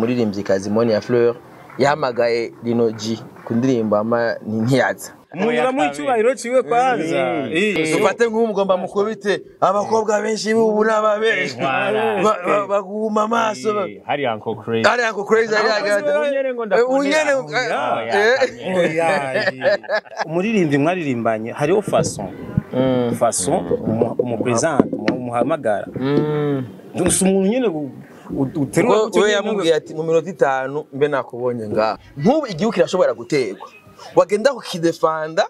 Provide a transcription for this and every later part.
Umuririmvyikazi Monia Fleur yahamagaye Lino G ku ndirimbo ama ntiyaza. Munyura icyubahiro ciwe kwanza. Dufate nk'umugomba mukubite abakobwa benshi b'ubu n'ababenshi baguma amaso. Hari Uncle Crazy. Ari Uncle Crazy ari hagati. Unyene ngo ndakubonera. Unyene. Umuririmbyi mwaririmbanye hariho façon umupresente umuhamagara. Si umuntu nyene uterura Kuko gutyo we nyene. Yamubwiye ati mu minota 5 mbe nakubonye ngaha. Nk'ubu igihugu kirashobora guterwa, wagenda kukidefanda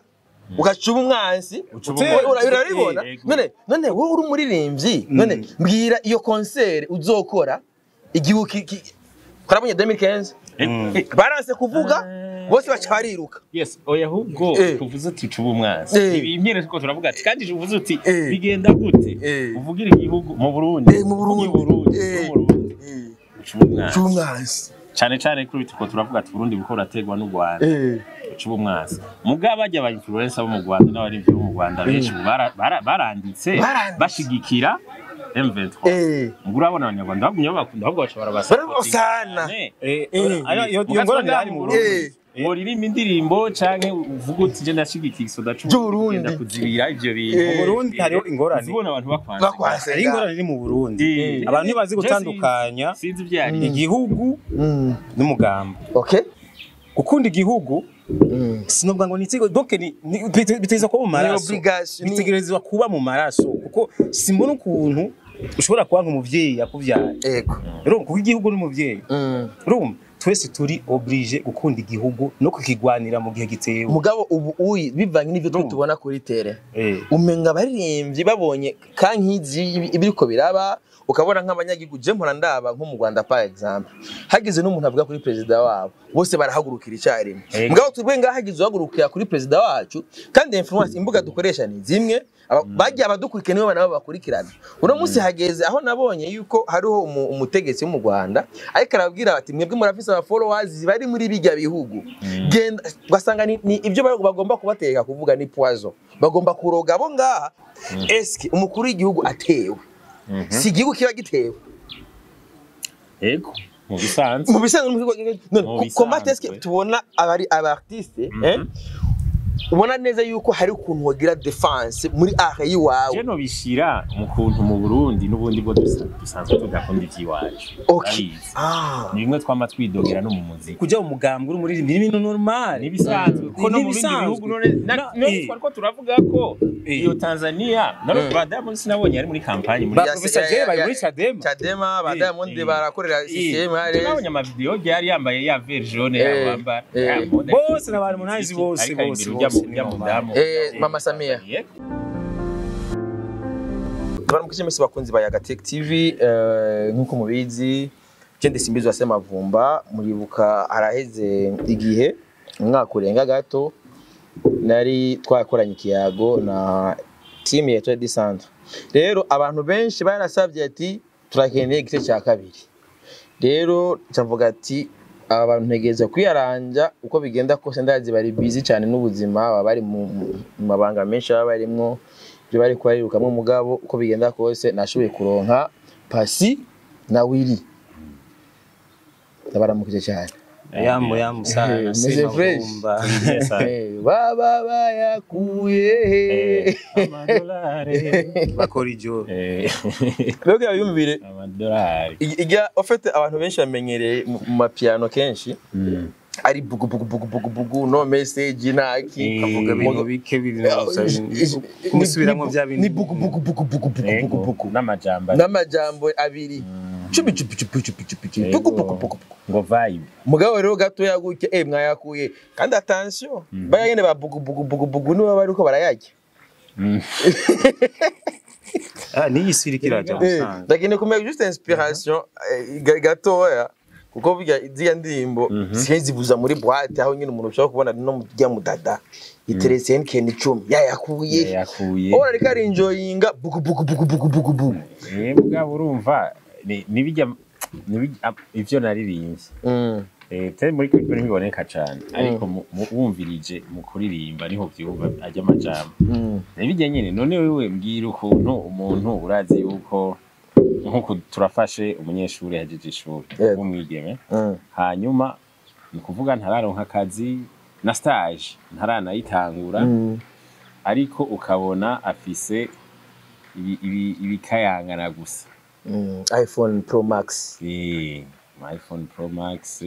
ugacuba umwansi. Ucuba umwansi. Urabibona. Yego. None wowe uri umuririmbyi, none mbwira iyo concert uzokora igihugu twarabonye 2015 baranse kuvuga bose baca bariruka. Yes, oya, ahubwo tuvuze uti cuba umwansi. Ibimpere tuko turavuga ati kandi uvuze uti bigenda gute? Uvugira igihugu mu Burundi. Mu Burundi. Uvugira Burundi, mu Burundi. Ucuba umwansi. Cuba umwansi. Cane cane kuri tuko turavuga ati Burundi buko buraterwa n'u Rwanda. Ucuba umwansi. Mugabo bajya ba influencer bo mu Rwanda n'abarimvyi bo mu Rwanda benshi ubu baranditse Baranditse. bashigikira M23. Ubwo urabona Abanyarwanda bagumye babakunda, ahubwo bashobora Barabasana. Iyo ngorane irahari mu Burundi. Woririmba indirimbo canke uvuga uti je ndashigikiye igisoda C'Uburundi. genda kuzibira ivyo bintu. Mu Burundi hariho ingorane. Uzibona abantu bakwanze. Bakwanse. Hariho ingorane iri mu Burundi. Abantu ntibazi Je gutandukanya sinzi ivyo ari. igihugu n'umugambi. Gukunda igihugu sinubwa ngo nitsego, donc bitegerezwa kuba mu maraso. Obligation, Bitegerezwa kuba mu maraso, kuko simbona ukuntu ushobora kuba nk'umuvyeyi yakuvyaye. Urumva, kuko igihugu n'umuvyeyi. Urumva, twese turi obligé gukunda igihugu no kukigwanira mu gihe gitewe. Mugabo ubu uyi bivanye n'ivyo twe Urumva. tubona kuri terrain, umenga abaririmbyi babonye kankizi ibiriko biraba, ukabona nk'abanyagihugu, je mpora ndaba nko mu Rwanda par exemple, hagize n'umuntu avuga kuri perezida wabo bose barahagurukira icyarimwe. Mugabo twebwe ngaha hagize uhagurukira kuri perezida wacu, kandi influence imbuga dukoresha ni zimwe, bagiye abadukurikiye nibo nabo bakurikirana. Uno munsi hageze aho nabonye yuko hariho umutegetsi wo mu Rwanda ariko arababwira bati mwebwe murafise aba followers bari muri bijya bihugu, genda ugasanga ni ibyo bagomba kubateka kuvuga, ni poison bagomba kuroga abo ngaha. Eske umukuru w'igihugu atewe, si igihugu kiba gitewe? Yego, mu bisanzwe. Mu bisanzwe none Mu comment est-ce que bisanzwe. tubona abari aba artiste, eh, ubona neza yuko hari ukuntu wagira défense muri art yiwawe? Je nobishira mu kuntu mu Burundi n'ubundi bwo dusanzwe tudakunda ivy'iwacu. Urabizi. Ni bimwe twama twidogera no mu muziki. Kuja mu mugambwe uri umuririmbyi ni ibintu normal. Nibisanzwe ko no mu bindi Nibisanzwe. bihugu none none twariko turavuga ko iyo Tanzania none ba Diamond sinabonye ari muri campagne muri Ba Professor Jay bari muri Chadema. Chadema, ba Diamond barakorera system hari. Nabonye amavideo yari yambaye ya vert jaune yabambara. Bose na ba Harmonize bose bose bose ni Ujya mu normal. damu. Mama Samia. Baramukije mwese bakunzi ba Yaga Tech TV, nkuko mubizi je Simbizwa Semavumba. Muribuka haraheze igihe, umwaka urenga gato, nari twakoranye ikiyago na team ya Etoile du Centre. Rero abantu benshi barasabye ati turakeneye igice cya kabiri. Rero ncavuga ati aba bantu ntegereza kwiyaranja uko bigenda kose, ndazi bari busy cyane n'ubuzima, baba bari mu mabanga menshi, baba barimwo ibyo bari kubarirukamwo. Mugabo uko bigenda kose nashoboye kuronka Pasi na Willy, ndabaramukije cyane. Yambo yambo sana. Meze fresh. Semavumba. Baba bayakuye he? Amadolari. Bakora ijoro. Mbega yumvire Amadolari. Ijya en fait abantu benshi bamenyereye mu mapiano kenshi ari bugu bugu bugu bugu bugu, no message naki. Avuga ibintu bike biri kumusubiramwo bya bintu. Ni bugu bugu bugu bugu bugu bugu bugu. N'amajambo. N'amajambo abiri, cubi cubi cubi cubi cubi cubi, bugu bugu bugu bugu. Ngo vibe. Mugabo rero gatoya gutya, mwayakuye. Kandi attention, baya nyene ba bugu bugu bugu bugu nibo bariko barayarya. Ah, niyi siri kiraja gusanga. Ndakeneye kumenya juste inspiration gatoya, kuko burya ziriya ndirimbo zibuza muri boîte aho nyine umuntu ushobora kubona no mujya mudada iteretse nkeni 10 yayakuye. Yakuye. Ora ariko arinjoyinga bugu bugu bugu bugu bugu bugu. Mugabo urumva nibijya ivyo naririmbye. Tari muri kuri ntibiboneka cane, ariko wumvirije mu kuririmba niho vyumva ajya amajambo. Nibijya nyene. None wewe mbwira ukuntu umuntu urazi yuko Nkuko turafashe umunyeshuri yahejeje ishuri Yego. w'umwigeme, hanyuma ni kuvuga ntararonka akazi na stage ntaranayitangura, ariko ukabona afise ibikayangana gusa. iPhone Pro Max. iPhone Pro Max,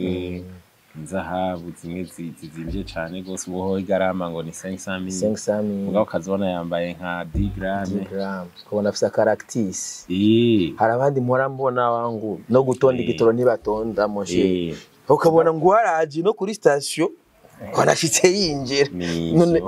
inzahabu zimwe zizimvye cane gose, ubu igarama ngo ni 500 mille. 500. Mugabo ukazibona yambaye nka 10 gramme. Gram, ukabona afise caractère. Hari abandi mpora mbona wangu no gutonda igitoro ntibatonda, mon cher. Ukabona ngo waraje no kuri station, wanashitse yinjira. Nivyo. None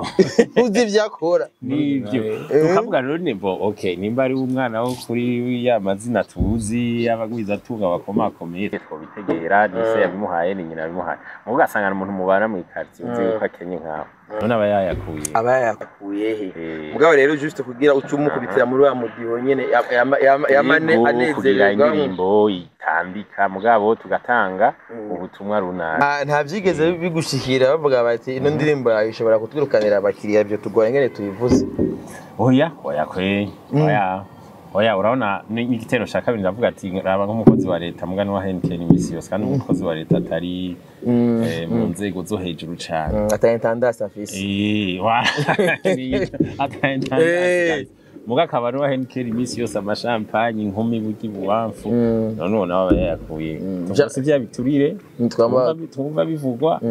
uzi ivyo akora. Nivyo. Tukavuga rero ni bo, okay, nimba ari umwana wo kuri ya mazina tuzi y'abagwizatunga bakomakomeye, twobitegera, ni se yabimuhaye, ni nyina yabimuhaye. Mugo ugasanga umuntu mubana mu quartier uzi yuko akenye nkawe, none aba yayakuye? Aba yayakuye he? Mugabo rero juste kugira uce umukubitira muri wa mudiho nyene yamane Yego, kugira anezererwa. indirimbo itambika, mugabo tugatanga ubutumwa runaka. Nta vyigeze bigushikira bavuga bati ino ndirimbo yawe ishobora kutwirukanira abakiriya, ivyo tugoye ngene tubivuze? Oya, oya kwe, oya, oya. Urabona n'igitero ca kabiri ndavuga ati raba nk'umukozi wa leta mugani wa Heineken imisi yose, kandi umukozi wa leta atari mu nzego zo hejuru cane. Ata intendance afise. Ata intendance, muga akaba ari uwa Heineken imisi yose, amashampanye, inkumi burya ibubamfu. None uwo nawe aba yayakuye si vya biturire twumva bivugwa?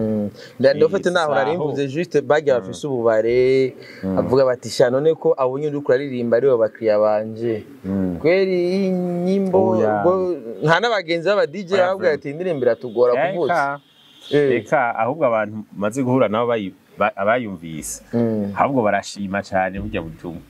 Ndofete naho nari saho. mvuze juste barya bafise ububare, avuga bati sha, none ko abonye uriko uraririmba aribo bakiriya banje kweri nyimbo. Oya. Nta n'abagenzi b'aba DJ Oya, bavuga ati indirimbo iratugora kuvuza? Eka. Eka, ahubwo abantu maze guhura nabo abayumvise ahubwo barashima cyane burya butumwa.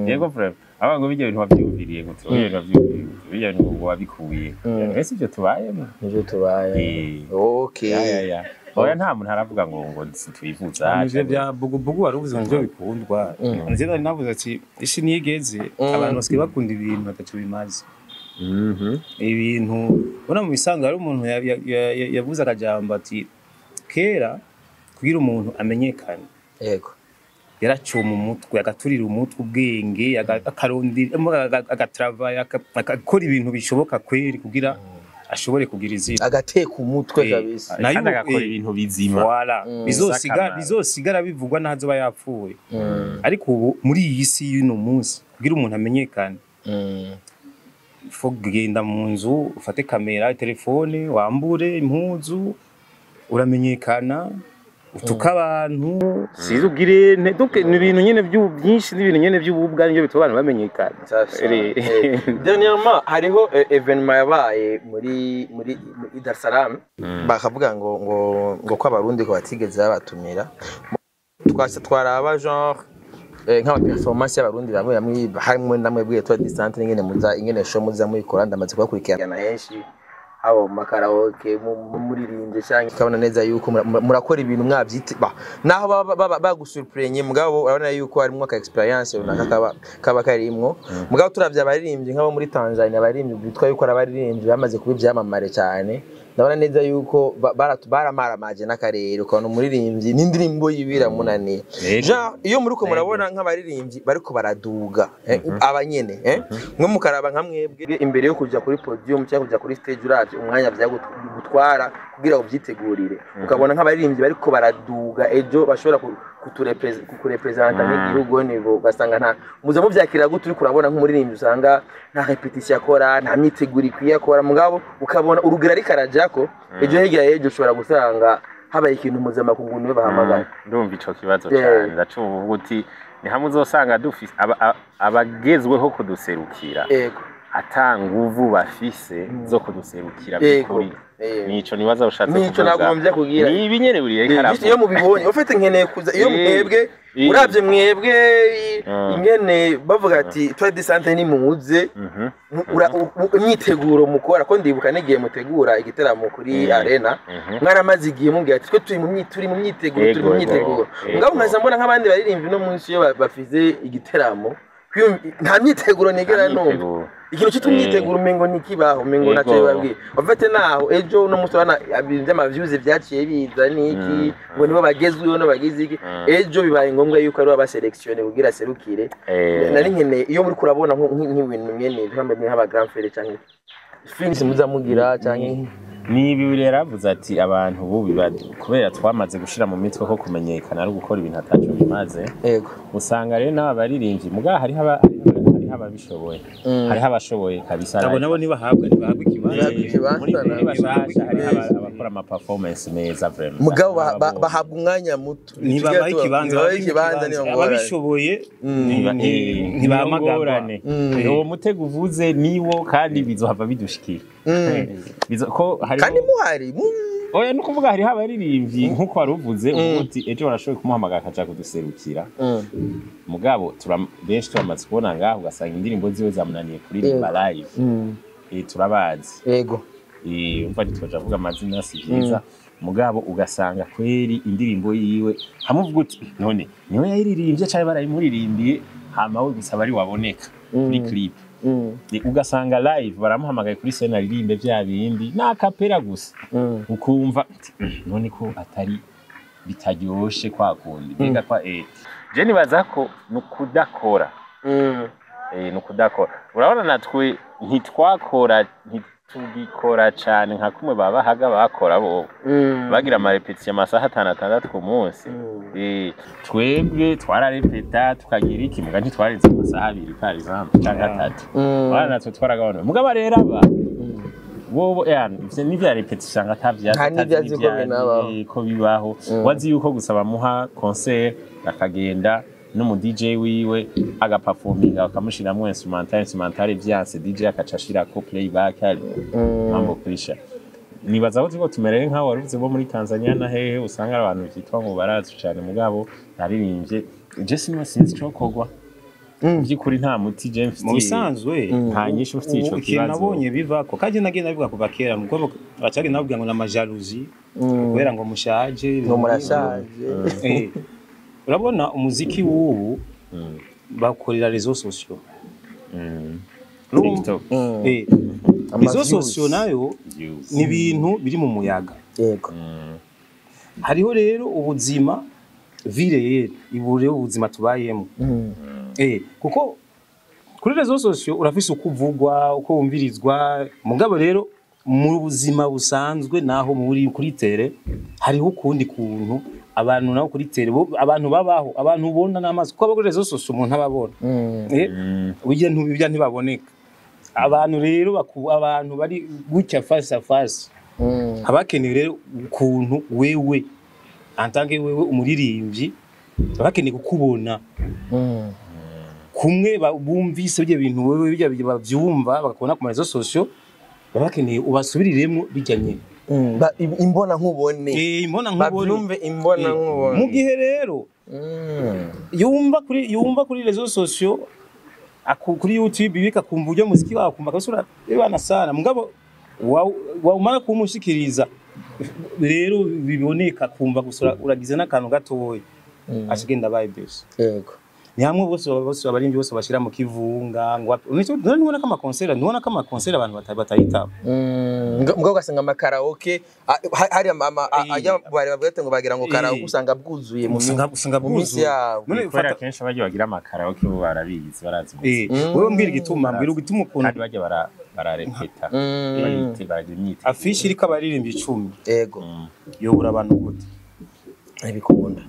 Yego, vraiment, aba ngo bijya bintu wavyumviriye gute, bijya bintu wavyumviriye gute, bijya bintu ngo wabikuye, ese ibyo tubayemo? Nivyo tubaye. Okay. Ya. Oya, nta muntu aravuga ngo tuyivuza. Ivyo bya bugubugu wari uvuze ngo nivyo bikundwa. Nje nari navuze ati isi niyigeze, abantu basigaye bakunda ibintu bataco bimaze. Ibintu ubona mu bisanzwe, hari umuntu yavuze akajambo ati kera kugira umuntu amenyekane yaracuma umutwe, agaturira umutwe ubwenge, akarondera, agatravaya, agakora ibintu bishoboka kweri kugira ashobore kugira izina. Agateka umutwe kabisa. Nayo Kandi agakora ibintu bizima. Voilà. Bizosigara Akamaro. bizosigara bivugwa n'ahazoba yapfuye. Ariko ubu muri iyi si y'uno munsi, kugira umuntu amenyekane, faut kugenda mu nzu, ufate kamera, telefone, wambure impuzu, uramenyekana, utuka abantu, sizi ugire donc ni ibintu nyene byinshi, n'ibintu nyene by'ububwa nivyo bituma abantu bamenyekana. Dernièrement hariho événement yabaye muri Dar es Salaam, bakavuga ngo ko abarundi ko batigeze babatumira. Twase twaraba genre nk'ama performance y'abarundi bamwe bamwe, harimo namwe bwiye tuba distante ingene muza, ingene show muza muyikora. Ndamaze kubakurikirana henshi, haba mu makaraoke muririmbye cyangwa ukabona neza yuko murakora ibintu mwabyite naho baba bagusurprenye, mugabo urabona yuko harimo aka experience runaka kaba karimwo. Mugabo turavye abaririmbyi nk'abo muri Tanzania, abaririmbyi bitwa yuko ari abaririmbyi bamaze kuba ivyamamare cyane, ndabona neza yuko baramaramaje n'akarere, ukabona umuririmbyi n'indirimbo yiwe iramunaniye. Genre iyo muriko murabona nk'abaririmbyi bariko baraduga, abanyene, mwe mukaraba nka mwebwe imbere yo kuja kuri podium cyangwa kuja kuri stage, uravye umwanya vyagutwara kugira ngo uvyitegurire, ukabona nk'abaririmbyi bariko baraduga ejo bashobora kukurepresenta nk'igihugu nibo, ugasanga nta muza muvyakira gute? Uriko urabona nk'umuririmbyi usanga nta répétition akora, nta myiteguro ikwiye akora, mugabo ukabona urugero ariko arajako, ejo hirya y'ejo ushobora gusanga habaye ikintu mpuzamakungu niwe bahamagaye. Ndumva ico kibazo cane, ndacuba uvuga uti ni hamwe uzosanga dufise abagezweho kuduserukira ata nguvu bafise zo kuduserukira by'ukuri. Nico nibaza ushatse Nico kuvuga. nagombye kugira. Ni ibi nyene buri reka. Juste iyo mubibonye, ufite nkeneye kuza iyo mwebwe uravye mwebwe ingene bavuga ati twa disante ni muze, imyiteguro mukora, ko ndibuka n'igihe mutegura igiteramo kuri arena, mwaramaze igihe mubwira ati twe turi mu myiteguro, turi mu myiteguro. Mugabo nkaza mbona nk'abandi baririmbyi no munsi iyo bafise igiteramo Nta myiteguro nigera Nta numva. myiteguro. Ikintu cyitwa imyiteguro umengo ntikibaho, umengo ntacyo bibabwiye. Bafate naho ejo uno munsi urabona ibintu by'ama views byaciye biza niki, ngo nibo bagezweho no bagize iki. Ejo bibaye ngombwa yuko ari abasélectionné kugira serukire. Nari nkeneye iyo muri kurabona nk'ibintu mwene nk'aba grand frère canke films muza mugira canke Ni ibi rero avuze ati abantu bubi kubera twamaze gushira mu mitwe ko kumenyekana ari ugukora ibintu ataco bimaze. Usanga rero n'aba baririmbyi muga hariho ababishoboye, hariho abashoboye kabisa. Abo nabo ntibahabwa ikibanza. Ntibahabwa ikibanza, Muri nabo. muri bashasha hariho abakora ama performance meza vraiment. Mugabo bahabwa umwanya muto. Ntibabaha ikibanza. Ntibabaha ikibanza, niyo ngorane. Ababishoboye ntibahamagarwa. Uwo mutego uvuze niwo, kandi bizohava bidushikira. Ko hariho Kandi muhari Oya, ni ukuvuga hariho abaririmbyi nk'uko wari uvuze uvuga uti ejo barashoboye kumuhamagara akaja kuduserukira. Mugabo benshi turamaze kubona ngaho ugasanga indirimbo ziwe zamunaniye kuririmba live. Turabazi. Umva, ntitwaja avuga amazina, si vyiza, mugabo ugasanga kweri indirimbo yiwe hamwe uvuga uti none niwe yayiririmbye canke barayimuririmbiye, hama we gusa bari waboneka kuri clip. Ugasanga live baramuhamagaye kuri scène aririmbe vya bindi n'a cappella gusa, ukumva uti, none ko atari bitaryoshe kwa kundi mbega kwa je nibaza ko nukudakora. Nukudakora. Urabona natwe ntitwakora, ntitugikora cane nka kumwe babahaga bakora bo bagira ama répétition amasaha 5, 6 ku munsi. Twebwe twararepeta tukagira iki, muga ntitwarenze amasaha 2 par exemple canke 3. Urabona natwe twaragabanuye, mugabo rero aba bobo yani ivyo n'ivya répétition usanga atavyazi. Nta n'ivyo azi ko binabaho. Ko bibaho. Wazi yuko gusa bamuha concert akagenda n'umu DJ wiwe agaperforminga, bakamushiramwo instrumental, instrumental vyanse DJ akaca ashirako playback, ari mambo kwisha. Nibaza ko turiko tumerere nk'aho waruvuze bo muri Tanzania na hehe, usanga ari abantu vyitwa ngo barazi cane, mugabo naririmbye je sinzi icokorwa. Vy'ukuri nta muti je mfitiye. Mu bisanzwe Nta nyishu mfitiye ico ubu ikintu kibazo. nabonye bivako, kandi nagiye nabivuga kuva kera, nuko bacari navuga ngo n'ama jalousie kubera ngo mushaje. Ngo murashaje. Urabona umuziki w'ubu bakorera réseaux sociaux. TikTok. Ama Réseaux views. sociaux nayo Views. ni ibintu biri mu muyaga. Hariho rero ubuzima vie réelle, ibu rero ubuzima tubayemo. Kuko kuri réseaux sociaux urafise uko uvugwa, uko wumvirizwa, mugabo rero mu buzima busanzwe naho muri kuri terrain hariho ukundi kuntu abantu nabo kuri terrain abantu babaho, abantu ubona n'amaso, kuko abo kuri réseaux sociaux umuntu ababona. Burya ntubibya ntibaboneka. Abantu rero abantu bari gutya face à face, habakenewe rero ukuntu wewe en tant que wewe umuririmbyi bakeneye kukubona kumwe bumvise ibyo bintu wewe bijya bavyumva bakabona ku réseaux sociaux, baba bakeneye ubasubiriremo bijya nyene. Imbona nkubone. Imbona nkubone. Bavyumve imbona nkubone. Mu gihe rero yumva kuri réseaux sociaux, kuri YouTube bika kumva ujya muziki wawe, kumva kabisa bana sana, mugabo wamara kumushikiriza rero biboneka kumva gusura uragize n'akantu gatoya, ashigenda baye bese. Ni hamwe bose abarimvyi bose bashira mu kivunga ngo ntubona ko ama concert, ntubona ko ama concert abantu batayitaba. Mugabo ugasanga amakaraoke hari ajya bari bavuga ati ngo bagira ngo karaoke, usanga bwuzuye mu Usanga mu minsi bwuzuye. yabo. None Kubera kenshi bajya bagira amakaraoke bo barabizi, barazi umuziki. Wewe mbwira igituma ukuntu Kandi bajya bararepeta, baragira imyiteguro. Affiche iriko abaririmbyi 10 yobura abantu gute? Ntibikunda.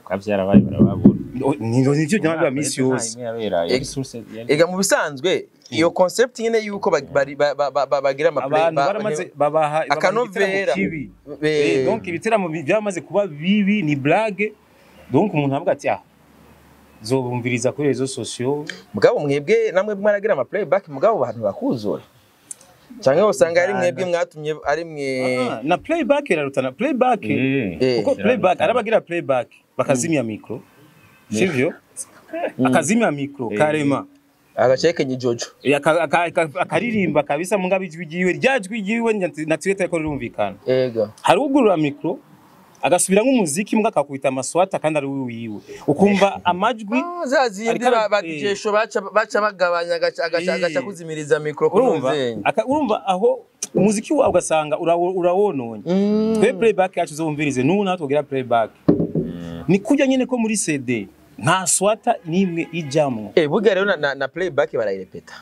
Ukavyara barababura. Nivyo byaba misi yose. Imwe yabera yari source Ega mu bisanzwe iyo concept nyene yuko bagira ama play Abantu baramaze babaha Akanovera. igitaramo kibi. Donc ibiteramo byamaze kuba bibi, ni blague. Donc umuntu avuga ati ah, zobumviriza kuri réseaux sociaux. Mugabo mwebwe namwe mwaragira ama playback, mugabo abantu bakuzura, canke usanga ari mwebwe mwatumye ari mwe? Ah, na playback irarutana playback. Kuko playback arabagira playback bakazimya micro, sivyo? Akazimya micro karema. Agacekenye jojo. Akaririmba kabisa, mugabo ijwi ryiwe, rya jwi ryiwe na Twitter ko rirumvikana. Hari ugurura micro Agasubira nk'umuziki mbwa akakubita amaswata kandi ari wiwe, ukumva amajwi. Za zindi ba DJ show baca bagabanya agaca kuzimiriza micro. Urumva urumva aho umuziki wawe ugasanga urawononye. Twe playback yacu uzumvirize n'ubu natwe tugira playback ni kujya nyine ko muri CD nta swata nimwe ijamwo. Burya rero na playback barayirepeta.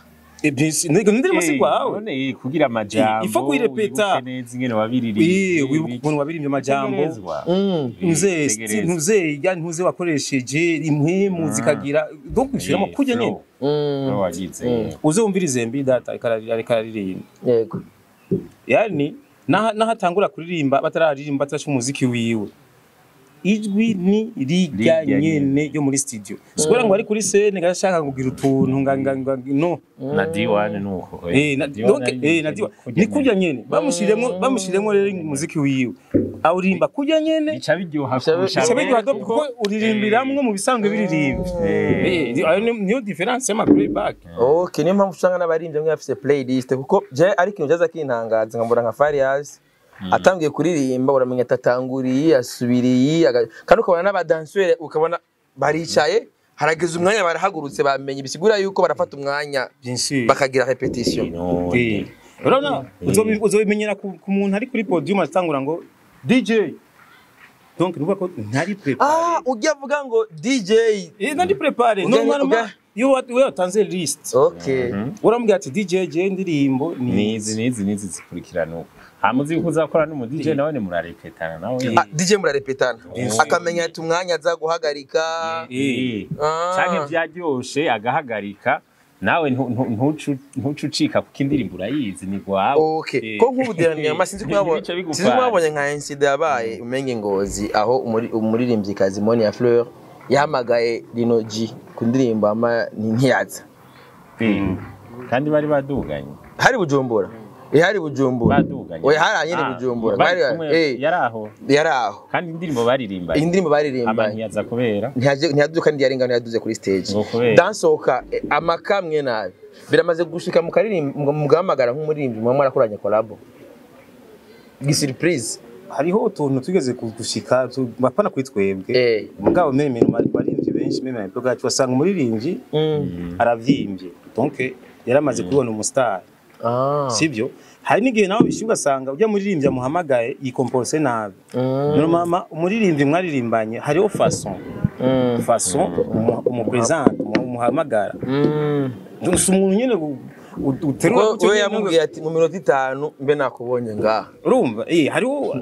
Indirimbo si kwawe. None kugira amajambo ifo kuyirepeta neza ingene wabiririmbye, wibuka ukuntu wabirimbye amajambo, ntuze ya ntuze wakoresheje impwemu zikagira donc ushyiramo kujya nyine. Uzumvirize mbi data ikararirimba. Yego. Yani nahatangura kuririmba batararirimba batarasha umuziki wiwe, ijwi ni rijya nyene ryo muri studio. Sikora ngo ari kuri scene gashaka kugira utuntu nga no na D1 nuko donc na D1 ni kujya nyene bamushiremo rero umuziki wiwe awurimba kujya nyene bica biryoha kurusha, bica biryoha kuko uririmbiramwe mu bisanzwe biririmba. Ayo niyo difference y'ama playback. Okay, niyo mpamvu usanga n'abaririmbyi bamwe bafise playlist, kuko je ari ikintu cyaza kintangaza nkambura nka Farias atangiye kuririmba uramenya atatanguriye asubiriye, kandi ukabona n'abadanseur ukabona baricaye harageze umwanya barahagurutse bamenye, bisigura yuko barafata umwanya bakagira repetition. Urabona uzobimenyera ku muntu ari kuri podium atangura ngo DJ, donc nuvuga ko ntari préparé. Ujya avuga ngo DJ ntari préparé normalement iyo watanze list. Okay. Urambwira ati DJ je indirimbo nizi nizi zikurikirana uko. Hamuzi kuzakora n'umu DJ nawe ni murarepetana nawe. DJ murarepetana. Akamenya ati umwanya aza guhagarika. Canke vyaryoshe agahagarika nawe ntucucika kuko indirimbo urayizi ni gwawe. Okay. Ko nk'ubuderanira sinzi kumwabonye nka incident yabaye umenge Ngozi aho umuririmbyikazi Monia Fleur yahamagaye Lino G ku ndirimbo ama ntiyaza. Kandi bari baduganye. Hari Bujumbura. Hari Bujumbura. Oya hari nyine Bujumbura. Bari yaraho. Yaraho. Kandi indirimbo baririmba. Indirimbo baririmba. Ama ntiyaza kubera. Ntiyaduka ndi yaringana yaduze kuri stage. Dansoka amakamwe nabi. Biramaze gushika mu karirimba mugamagara nk'umuririmbyi mwa mwarakoranye collab. Gi surprise. Hariho utuntu tugeze gushika bapana kuri twebwe. Mugabo meme baririmbyi benshi meme nabwo gacu wasanga umuririmbyi aravyimbye. Donc yaramaze kubona umustar. Sibyo? Hari n'igihe nawe bishyuga asanga ujya muririmbyi amuhamagaye yikomporse nabi. Mama umuririmbyi mwaririmbanye hariho façon. Façon umupresente umuhamagara. Donc umuntu nyene uterura we yamubwiye ati mu minota 5 mbe nakubonye ngaha. Urumva hariho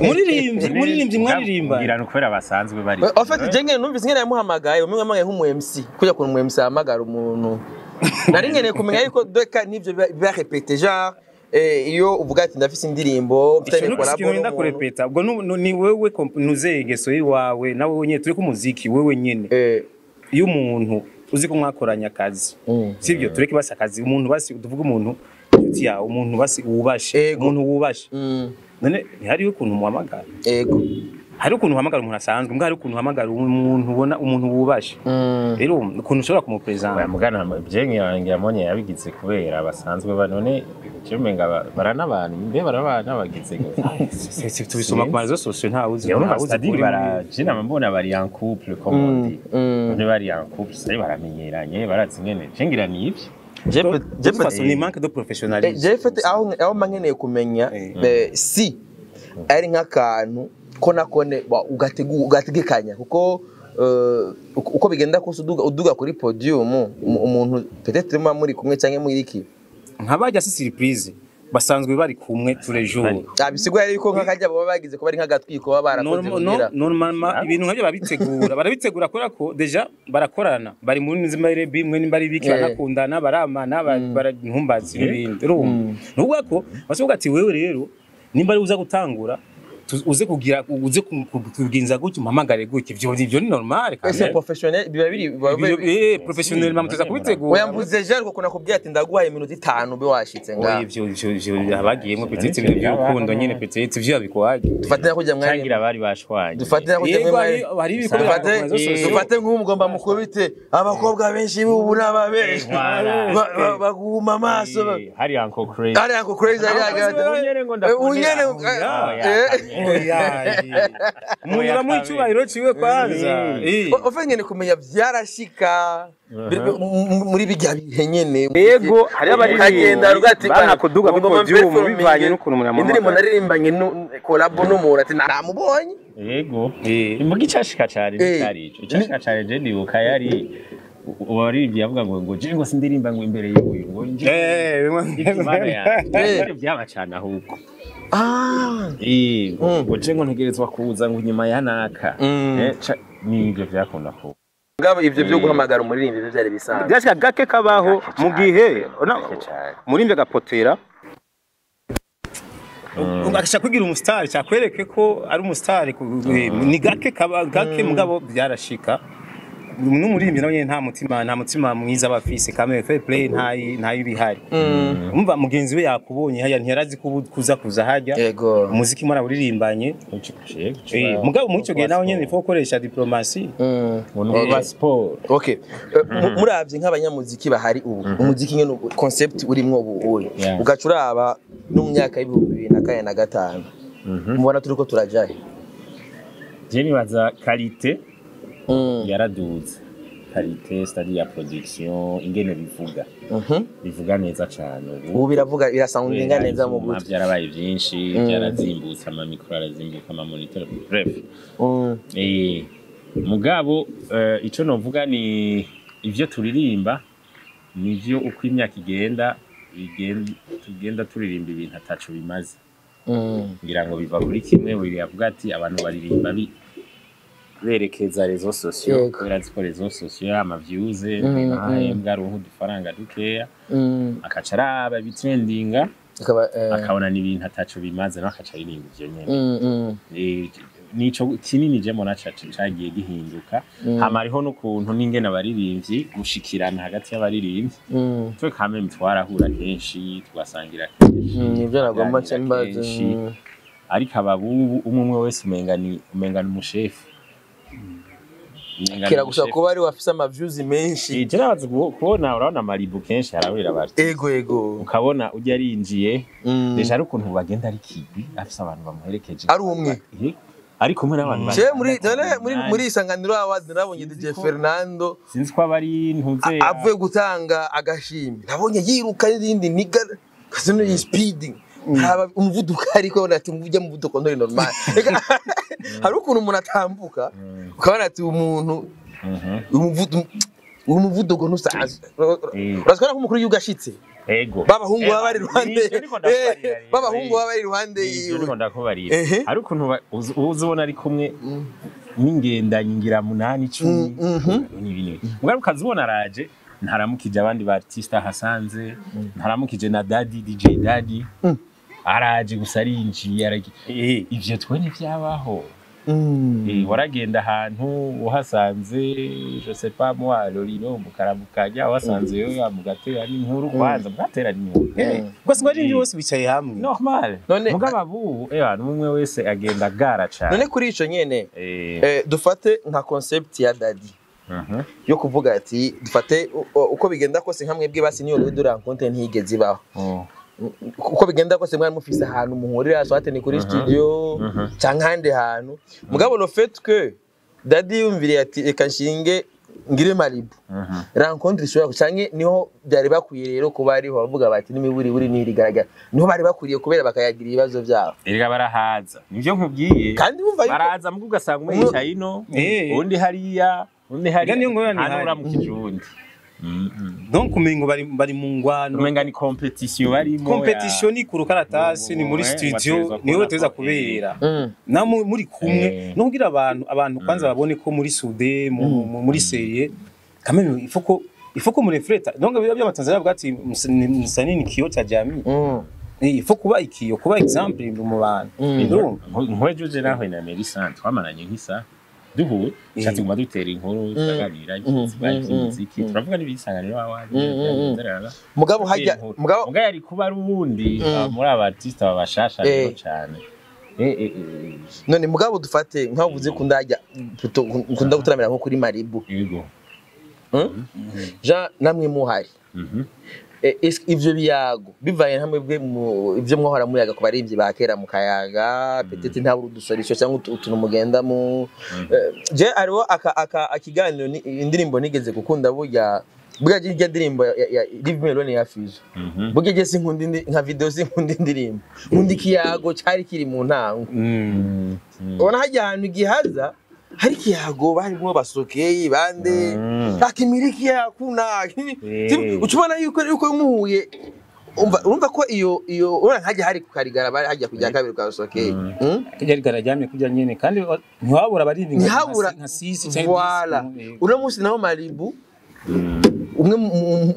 umuririmbyi mwaririmba. Ngira no kubera basanzwe bari. En fait je ngene numvise ngene yamuhamagaye umwe nk'umu MC kujya ku mu MC ahamagara umuntu. Nari nkeneye kumenya yuko deka nivyo biba répété genre iyo uvuga ati ndafise indirimbo mfitanye collab n'umuntu kurepeta ubwo ni wewe ntuze ingeso yiwawe nawe wenyene turi ku muziki wewe nyene. Iyo umuntu uzi ko mwakoranya akazi sivyo tureke basi akazi umuntu basi tuvuga umuntu inshuti yawe umuntu basi wubashe umuntu wubashe none ntihariyo ukuntu muhamagara. Yego. Hari ukuntu uhamagara umuntu asanzwe mbwa hari ukuntu uhamagara umuntu ubona umuntu wubashe. Rero ukuntu ushobora kumupresenta. Oya mugana byenye yangira monye yabigize kubera basanzwe banone cyo menga baranabantu mbe barabana bagize. Tubisoma ku marezo sociaux nta uzi. Nta uzi kuri barajina mbona bari en couple comme on dit. None bari en couple sai baramenyeranye barazi ngene cengira ni ivyo. Je façon ni manque de professionnalisme. Je fait aho mankeneye kumenya si ari nk'akantu ko nakone ugategekanya kuko uko bigenda kose uduga kuri podium umuntu peut-être muba muri kumwe canke muri iki nkabajya si surprise basanzwe bari kumwe tous les jours. Bisigura yuko nk'akajya baba bagize ko bari nk'agatwiko baba barakoze kugira normalement ibintu nkabyo babitegura barabitegura kubera ko deja barakorana bari muri nzima bimwe nimba ari biki banakundana baramana barantumbazi n'ibindi. Urumva nuvuga ko basuvuga ati wewe rero nimba ari uza gutangura uze kugira uze kuginza gutyo umpamagare gutyo ivyo ni normal kandi c'est professionnel biba biri professionnel mamuteza kubitegura. Oya mvuze je ariko nakubwiye ati ndaguhaye iminota 5 be washitse ngaha. Oya ivyo abagiyemo petit ibintu by'urukundo nyene petit ivyo yabikwaje. Dufatira kujya mwari cangira bari bashwanye. Dufatira kujya mwari hari ibikorwa dufate nk'umugomba mukubite abakobwa benshi bubu n'ababeshi baguma amaso hari Uncle Crazy hari Uncle Crazy ari unyene ngo ndakubonera. Oya, umuntu uramuha icyubahiro ciwe kwanza. Ufe nyene kumenya vyarashika muri bijya bihe nyene. Yego, hariho ukagenda rugati bana kuduga kuri podium bivanye n'ukuntu umuntu indirimbo naririmbanye collab n'umuntu ati naramubonye. Yego. Imbuga icashika cyane cyari ico. Icashika cyane je ndibuka yari uwaririmbye yavuga ngo je ngo sindirimba ngo imbere y'uyu ngo nje. Ibyo byaba cyane ahubwo. Ngo je ngo ntegerezwa kuza ngo inyuma ya naka. Nibyo byakunda ko. Ngabo ivyo byo guhamagara umuririmbyi byo byari bisanzwe. Byashika gake kabaho mu gihe umuririmbyi agapotera. Ugasha kugira umustar cyakwereke ko ari umustar ni gake kaba gake mugabo byarashika. N'umuririmbyi nawe nyene nta mutima mwiza bafise kamere fair play nta ibihari. Umva mugenzi we yakubonye haya ntiyarazi kuza kuza hajya. Umuziki mara uririmbanye. Mugabo mu ico gihe nawe nyene ifo gukoresha diplomasi. Ngo sport. Okay. Muravye nk'abanyamuziki bahari ubu. Umuziki nyene concept urimwo ubu oye. Ugacuraba no mu myaka y'2004 na 5. Mubona turiko turajahe. Je nibaza qualité yaraduze. Qualité c'est-à-dire ya production ingene bivuga. Bivuga neza cyane ubu. Biravuga birasoundinga neza mu gutwi. Byarabaye byinshi, byarazimbutse, ama micro arazimbuka, ama monitor, bref. Mugabo ico novuga ni ivyo turirimba nivyo uko imyaka igenda tugenda turirimba ibintu ataco bimaze. Ngira ngo biva kuri kimwe buri yavuga ati abantu baririmba berekeza réseaux sociaux kubera ko réseaux sociaux ama views ahembwa aronka udufaranga dukeya akaca araba ibitrendinga akabona n'ibintu ataco bimaze nawe akaca aririmba ivyo nyene. Nico kinini je mbona cagiye gihinduka. Hama hariho n'ukuntu n'ingene abaririmbyi gushikirana hagati y'abaririmbyi twe kameme twarahura kenshi tugasangira kenshi nivyo nagomba mbaza. Ariko ababubu umwe wese umenga ni umushefu. Kira gusa kuba ari wafise ama views menshi. Je nabaze kubona urabona Malibu kenshi harabira abantu. Ego. Ukabona ujya arinjiye deja ari ukuntu bagenda ari kigwi afise abantu bamuherekeje. Ari umwe. Ari kumwe n'abantu. Je muri isanganiro awards nabonye DJ Fernando. Sinzi ko abari ntuze. Avuye gutanga agashimwe. Nabonye yiruka n'indi niga kasino speeding. Haba umuvuduko ariko ati mujya muvuduko nturi normal. Hari ukuntu umuntu atambuka ukabona ati umuntu umuvuduko ntusanzwe. Urazikora nk'umukuru y'ugashitse. Ego. Babahungu baba bari ruhande. Babahungu baba bari ruhande yiwe. Ndiko ndakubarira. Hari ukuntu uzubona ari kumwe n'ingendanyi ngira 8 10 n'ibindi. Mugabo ukazubona araje ntaramukije abandi ba artiste ahasanze, ntaramukije na Daddy DJ Daddy. Araje gusa arinjiye aragiye. Ivyo twe ntivyabaho. Waragenda ahantu uhasanze je sais pas moi Lorino mukaramukanya wasanze yo mugatera n'inkuru kwanza mugatera n'inkuru. Gusa ngo ari bose bicaye hamwe. Normal. Mugabo abu n'umwe wese agenda gara cyane. None kuri ico nyene dufate nka concept ya Daddy. Yo kuvuga ati dufate uko bigenda kose nka mwebwe basi niyo rero rencontre ntigeze ibaho. Uko bigenda kose mwari mufise ahantu muhurira soit ni kuri studio canke handi hantu. Mugabo le fait que Daddy yumviriye ati reka nshinge ngire Malibu rencontre ishobora canke niho byari bakwiye rero kuba ariho bavuga bati n'imiburi buri nirigaragara niho bari bakwiriye kubera bakayagira ibibazo byabo. Erega barahaza nivyo nkubwiye kandi bumva yuko baraza mugo ugasanga umwe yicaye ino undi hariya undi hariya uramukije uwundi. Donc umengo bari mu ngwano. Umenga ni competition barimo. Competition ni ku rukaratasi ni muri studio niho teza kubera. Na muri kumwe no kugira abantu kwanza babone ko muri Sude muri serie quand même il faut ko murefleta. Donc by'abatanzania bavuga ati msanii ni kioo cha jamii. Il faut kuba ikiyo kuba exemple mu bantu. Nkwejo je naho na Melisande twamaranye nk'isa duhuye shatse guma dutera inkuru turaganira imiziki turavuga n'ibisanganiro awaje mugabo hajya mugabo yari kuba ari ubundi muri aba artiste babashasha rero cyane none mugabo dufate nkavuze ko ndajya kunda gutaramira nko kuri Malibu. Yego. Jean namwe muhari. Ivyo biyago bivaye hamwe bwe ivyo mwahora muyaga ku barimvyi ba kera mu kayaga, peut-être nta udusorisho cyangwa utuntu mugenda mu je hariho aka akiganiro indirimbo nigeze gukunda burya irya ndirimbo ya Live Me Alone ya Fizo. Burya je sinkunda nka video, sinkunda indirimbo, nkunda ikiyago cari kiri mu ntango. Ubona hajya ahantu igihaza hari ikiyago barimwo basokeye bande akimiriki yakuna ucubona yuko muhuye urumva ko iyo urabona hajya hari kukarigara bari hajya kujya kabiri kwa sokeye. Kajya rigara kujya nyene kandi ntiwabura abarindi nka sisi cyangwa voilà. Uno munsi naho Malibu umwe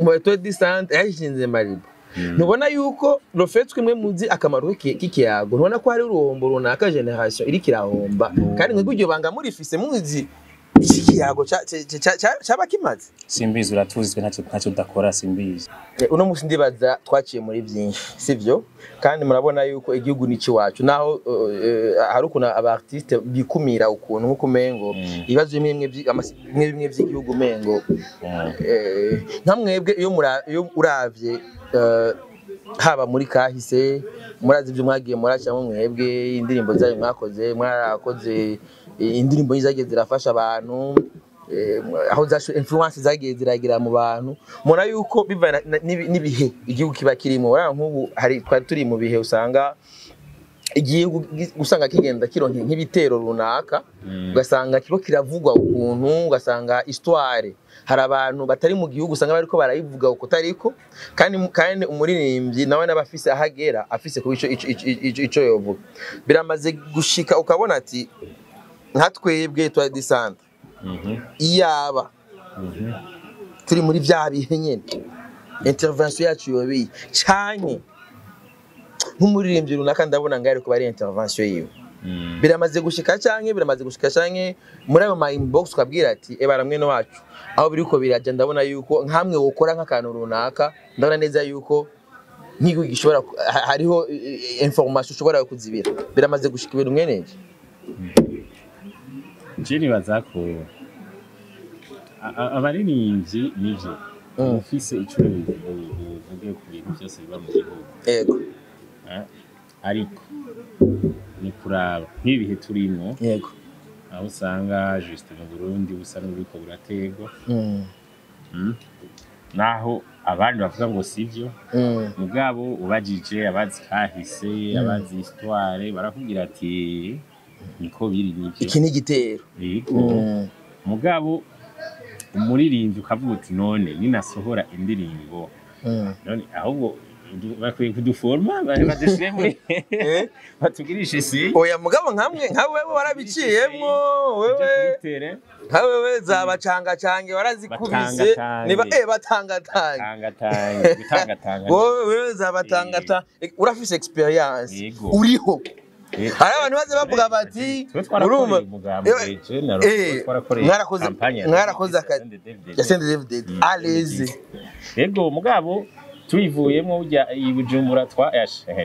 mu Etoile du Centre yashinze Malibu. Ntubona yuko rofetswe imwe muzi akamaro k'ikiyago, ntubona ko hari uruhombo runaka generation iri kirahomba kandi mwebwe iryo banga murifise muzi iki kiyago caba kimaze. Simbizi uratuzi ntacyo udakora simbizi. Uno munsi ndibaza twaciye muri byinshi sivyo, kandi murabona yuko igihugu ni ciwacu naho hari ukuntu aba artiste bikumira ukuntu nkuko mengo ibibazo bimwe by'igihugu mengo nka mwebwe iyo uravye haba muri kahise murazi ibyo mwagiye muracamo mwebwe indirimbo zayo mwakoze mwarakoze indirimbo zagiye zirafasha abantu aho zasho influence zagiye ziragira mu bantu mura yuko biva n'ibihe igihugu kiba kirimo. Urabona nk'ubu hari twari turi mu bihe usanga igihugu usanga kigenda kironke nk'ibitero runaka ugasanga kibo kiravugwa ukuntu ugasanga histoire hari abantu batari mu gihugu usanga bariko barayivuga uko tariko kandi umuririmbyi nawe n'abafise ahagera afise kuba ico yovuga biramaze gushika ukabona ati nka twebwe twa disante iyaba turi muri vya bihe nyene intervention yacu yobiye canke nk'umuririmbyi runaka ndabona ngari kuba ari intervention yiwe biramaze gushika canke muri ayo ma inbox ukabwira ati ebara mwene wacu aho biriko biraja ndabona yuko nkamwe wokora nk'akantu runaka ndabona neza yuko nkigo gishobora hariho information ushobora kuzibira biramaze gushika ibintu mweneje. Je nibaza ko abaririmbyi nivyo ufise ico uvuge ku bintu byose biba mu gihugu yego ariko ni kuraba nk'ibihe turimo yego aho usanga juste mu Burundi busa n'uriko burategwa naho abandi bavuga ngo sivyo mugabo ubajije abazi kahise abazi histoire barakubwira ati niko biri nivyo iki ni igitero yego mugabo umuririmbyi ukavuga uti none ninasohora indirimbo none ahubwo bakwiye kuduforma badushire muri batugirishe si oya mugabo nkamwe nka wewe warabiciyemwo wewe nka wewe zabacanga cange warazikubise niba batangatanga gutangatanga wewe zabatangata urafise experience uriho hari abantu baze bavuga bati urumva mwarakoze ya Sende David aleze yego mugabo tuyivuyemo ujya i Bujumbura twa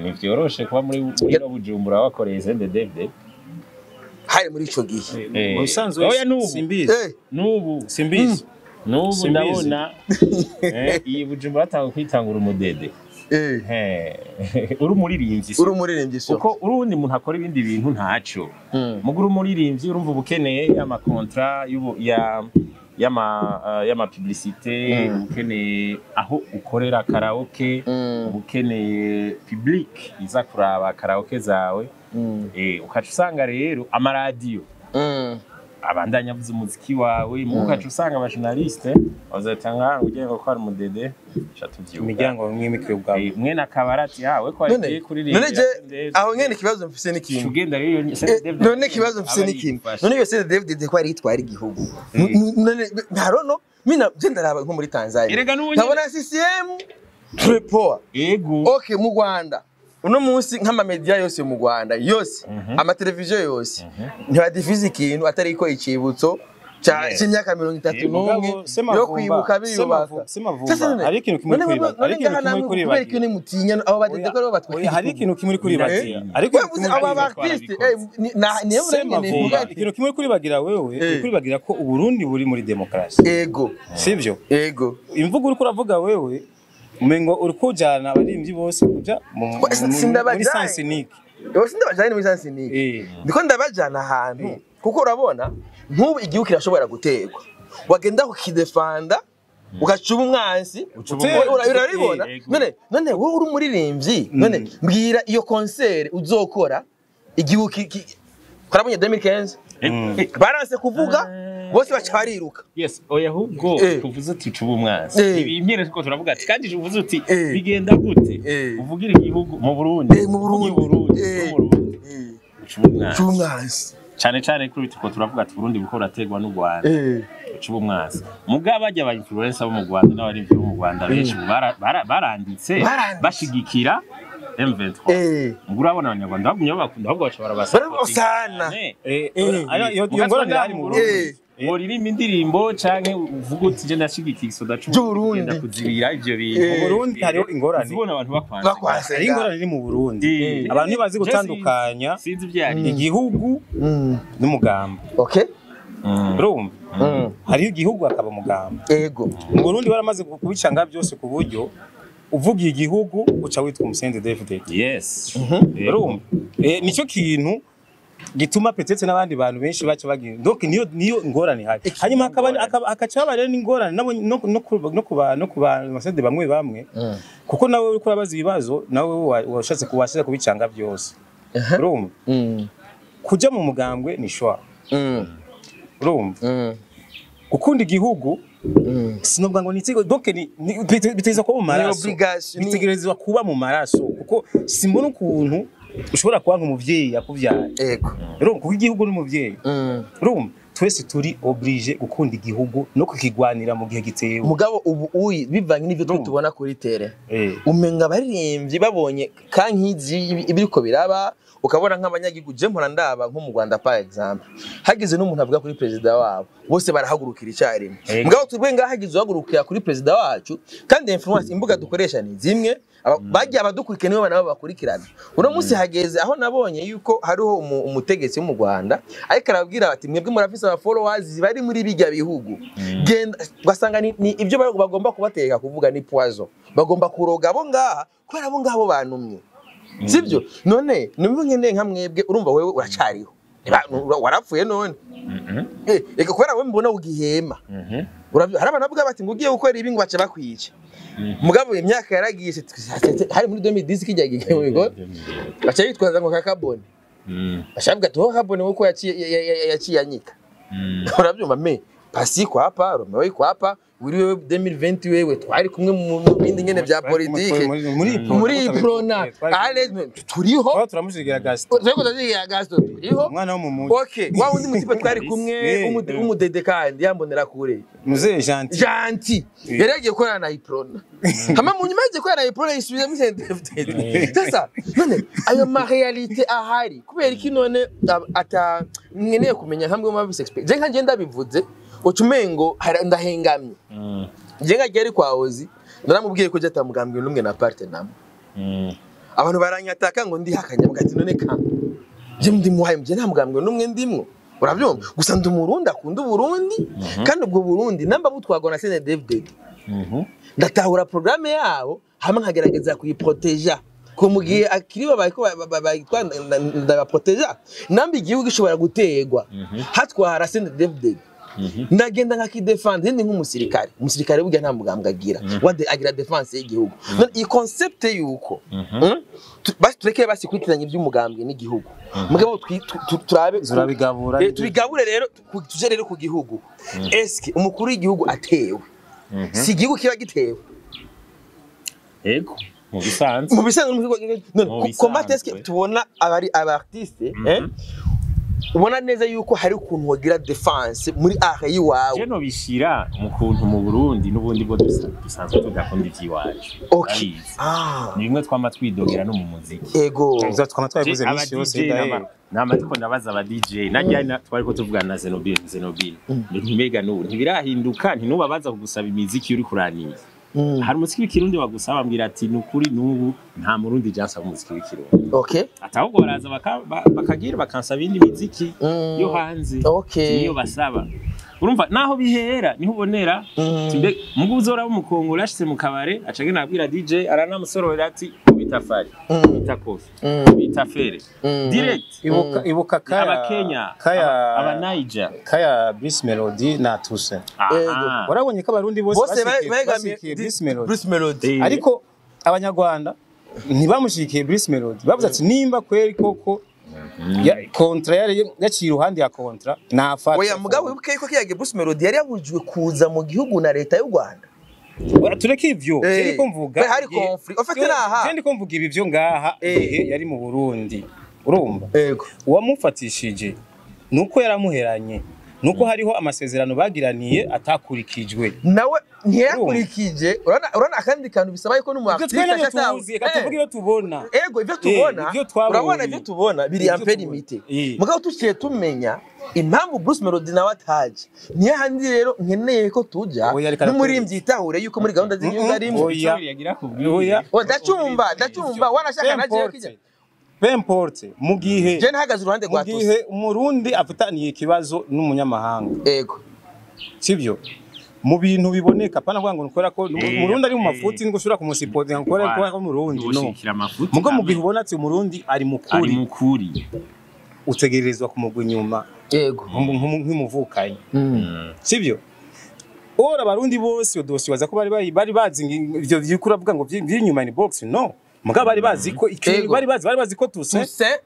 ni vyoroshe kuba muri no Bujumbura wakoreye Sende David hari muri ico gihe mu bisanzwe simbizi nubu simbizi nubu ndabona iyi Bujumbura atanga kwitangura umudede uri umuririmbyi kuko urundi muntu akora ibindi bintu ntaco muguru umuririmbyi urumva ubukeneye ama contrat y'ama publicité ubukeneye aho ukorera karaoke ubukeneye public iza kuraba karaoke zawe ukaca usanga rero amaradiyo abandanya avuze umuziki wawe mukaca usanga aba journaliste bazatanga ugiye ngo ko ari umudede chatuvyuka imiryango mwimikwe ubwawe mwene akabarati hawe ko agiye kuririmba none je aho ngene kibazo mfise n'ikintu ugenda rero none kibazo mfise n'ikintu none yo Sende David ko ari itwara igihugu none ntarono mina je ndaraba nko muri Tanzania ndabona CCM Trepoa yego okay mu Rwanda uno munsi nk'ama media yose mu Rwanda yose ama televiziyo yose ntibadifiza ikintu atari ko icibutso cy'imyaka 31 yo kwibuka biyubaka. Hari ikintu kimwe kuribagira, hari ikintu kimwe kuribagira, mutinya abo badede ko batwaye, hari ikintu kimwe kuribagira, ariko aba artiste niyo ikintu kimwe kuribagira wewe kuribagira ko Uburundi buri muri demokrasi. Ego sivyo? Ego imvugo uri kuravuga wewe Umengo uri kujana abaririmbyi bose kuja muri sens unique. Bose ndabajana muri sens unique. Ndiko ndabajana ahantu kuko urabona nk'ubu igihugu kirashobora gutegwa. Wagenda kukidefanda ugacuba umwansi urabibona none wowe uri umuririmbyi none mbwira iyo concert uzokora igihugu karabonye 2015 baranse kuvuga bose baca bariruka. Yes, oya ahubwo kuvuze uti ucuba umwansi impere tuko turavuga ati kandi uvuze uti bigenda gute uvugira igihugu mu Burundi mu Burundi ucuba umwansi cyane cyane kuri tuko turavuga ati Burundi buko rategwa n'u Rwanda ucuba umwansi mugaba bajya ba influencer bo mu Rwanda n'abari bo mu Rwanda benshi baranditse bashigikira M23. Ngurabona abanyarwanda bagumye bakunda ahubwo bashobora basana. Iyo ngorane ari mu Burundi. Uririmba indirimbo canke uvuga uti je ndashigikiye isoda c'Uburundi kuzibira ivyo bintu. Mu Burundi hariho ingorane. Zibona abantu bakwanse. Hari ingorane iri mu Burundi. Abantu ntibazi gutandukanya sinzi ivyari igihugu n'umugamba. Okay. Urumva? Hariho igihugu akaba umugamba. Yego. Mu Burundi baramaze kubicanga byose ku buryo uvuga igihugu uca witwa umusende David. Yes. Urumva? Nicyo kintu gituma petetse n'abandi bantu benshi baca bagira. Donc niyo ingorane hari. Hanyuma akaba rero n'ingorane nabo no kuba amasende bamwe bamwe. Kuko nawe uriko urabaza ibibazo nawe washatse kubasha kubicanga byose. Urumva? Kuja mu mugambwe ni shwa. Urumva? Gukunda igihugu sinobwa ngo nitsego donc ni biteza kuba mu maraso. Bitegerezwa kuba mu maraso kuko simbona ukuntu ushobora kuba nk'umuvyeyi yakuvyaye. Yego. Urumva kuko igihugu n'umuvyeyi. Urumva twese turi obligé gukunda igihugu no kukigwanira mu gihe gitewe. Mugabo ubu uyi bivanye n'ivyo tubona kuri tere. Umenga abaririmbyi babonye kankizi ibiriko biraba ukabona nk'abanyagihugu je mpora ndaba nko mu Rwanda par exemple. Hagize n'umuntu avuga kuri president wabo bose barahagurukira icyarimwe. Mugabo twebwe ngaha hagize uhagurukira kuri president wacu kandi influence imbuga dukoresha ni zimwe bagiye abadukurikira nibo nabo bakurikirana. Uno munsi hageze aho nabonye yuko hariho umutegetsi wo mu Rwanda ariko arabwira ati mwebwe murafise aba followers bari muri bijya bihugu. Genda ugasanga ni ibyo bagomba kubateka kuvuga ni poison. Bagomba kuroga abo ngaha kubera abo ngabo banumye. Sibyo? None nimwe nkeneye nka mwebwe urumva wewe uracariho. Warapfuye none. Eka kubera wewe mbona ugihema. Hari abantu bavuga bati ngo ugiye gukora ibi ngo bace bakwica. Mugabo imyaka yaragiye hari muri 2010 kijya gihe mu bigo. Bace bitwaza ngo kakabone. Bashabwa to kakabone uko yaciye anyika. Urabyumva me pasi kwa hapa Romeo kwa hapa wiri 2020 wewe twari kumwe mu bindi ngene bya politike muri Prona ale turiho turamushigira Gaston turamushigira Gaston turiho umwana wo mu muji. Okay wa wundi mutipe twari kumwe umudede kandi yambonera kure Muzee Gentil yari yagiye gukorana na Iprona hama mu nyuma yagiye gukorana na Iprona yisubiza muri CNDD-FDD. Sasa none ayo ma realite ahari kubera iki none ata nkeneye kumenya nkamwe mu bise expert je nka ndabivuze ucumengo ndahengamye. Je nka geri kwa Ozi naramubwiye ko je atamugambwe n'umwe na partner. Abantu baranyataka ngo ndi hakanya mugati none ka je ndi muhaye mje nta mugambwe n'umwe ndimwo. Urabyumva gusa ndi umurundi akunda Burundi kandi ubwo Burundi namba butwagwa na CNDD-FDD. Ndatahura programme yabo hamwe nkagerageza kuyiproteja ko mugiye akiri babaye ko bayitwa ndabaproteja namba igihugu gishobora gutegwa hatwara CNDD-FDD. Ndagenda nkakidefend ndi nk'umusirikare. Umusirikare burya nta mugambwe agira. Wade agira defense y'igihugu. None iyi concept yuko basi tureke basi kwitiranya iby'umugambwe n'igihugu. Mugabo turabe turabigabura. Tubigabure rero tuje rero ku gihugu. Eske umukuru w'igihugu atewe. Si igihugu kiba gitewe. Yego. Mu bisanzwe. Mu bisanzwe none comment est-ce que tubona abari artiste ubona neza yuko hari ukuntu wagira defense muri art yiwawe. Je no bishira mu kuntu mu Burundi n'ubundi bwo dusanzwe tudakunda ivyiwacu. Okay. Ni bimwe twama twidogera no mu muziki. Ego. Ivyo twama twabivuze misi yose ndaye. Nama ndiko ndabaza aba DJ najya twari ko tuvugana na Zenobile. Ntimega n'ubu ntibirahinduka ntinubabaza kugusaba imiziki uri kuraniye. Hari umuziki w'ikirundi bagusaba ambwira ati nukuri nubu nta murundi jansaba umuziki w'ikirundi. Okay. Atahubwo baraza bakagira bakansaba indi miziki yo hanze. Okay. Niyo basaba. Urumva naho bihera niho ubonera timbe mugu uzora w'umukongo yashitse mu kabare aca agenda abwira DJ aranamusororera ati bita Fari, bita Kofi, bita Fere direct. Ibuka kaya Abakenya, kaya aba Niger, kaya Bruce Melody na Toussaint. Aha. Warabonye ko abarundi bose Bose bashikiye begamiye Bruce Melody. Bruce Melody. Ariko abanyarwanda ntibamushikiye Bruce Melody, bavuze ati nimba kweri koko ya kontra yari yaciye iruhande ya kontra nafata. Oya, mugabo wibuke yuko kiyagiye Bruce Melody yari yabujijwe kuza mu gihugu na leta y'u Rwanda. Oya, tureke ivyo. Je ndiko mvuga Hari conflit. En fait, naha. Je ndiko mvuga ibi vyo ngaha igihe yari mu Burundi, urumva? Yego. Uwamufatishije nuko yaramuheranye, nuko hariho amasezerano bagiraniye atakurikijwe. Nawe ntiyakurikije. Urabona akandi kantu bisaba yuko n'umu Ibyo twe artiste nabyo tuzi, reka tuvuge ibyo tubona. Ego, ivyo tubona, Ivyo twabonye. urabona ivyo tubona biri Ivyo un peu tubona. limité. Mugabo tuciye tumenya impamvu Bruce Melody nawe ataje. Niyo handi rero nkeneye ko tuja Oya, reka n'umuririmbyi yitahure yuko muri gahunda z'igihugu arimo. Oya. Yagira kubwira. Oya. Oh, ndacumva wanashaka naje kijya. Peu importe, mu gihe Je ntahagaze uruhande mu rwa Tusi. gihe umurundi afitaniye ikibazo n'umunyamahanga, Ego. sivyo? Mu bintu biboneka, pana kuvuga ngo nukora ko umurundi ari mu mafuti ngo ushobora kumusipotinga ngo ukore ko umurundi no. Ushikira amafuti. Mugo mu gihe ubona ati umurundi ari Ari mukuri, mukuri. utegerezwa kumugwa inyuma Ego. nk'umuvukanyi, sivyo? Ora abarundi bose iyo dosiye baza ko bari bazi ivyo vyikura avuga ngo vy'inyuma in box no. Mugabo bari bazi ko ikintu Ego. bari bazi ko Toussaint Toussaint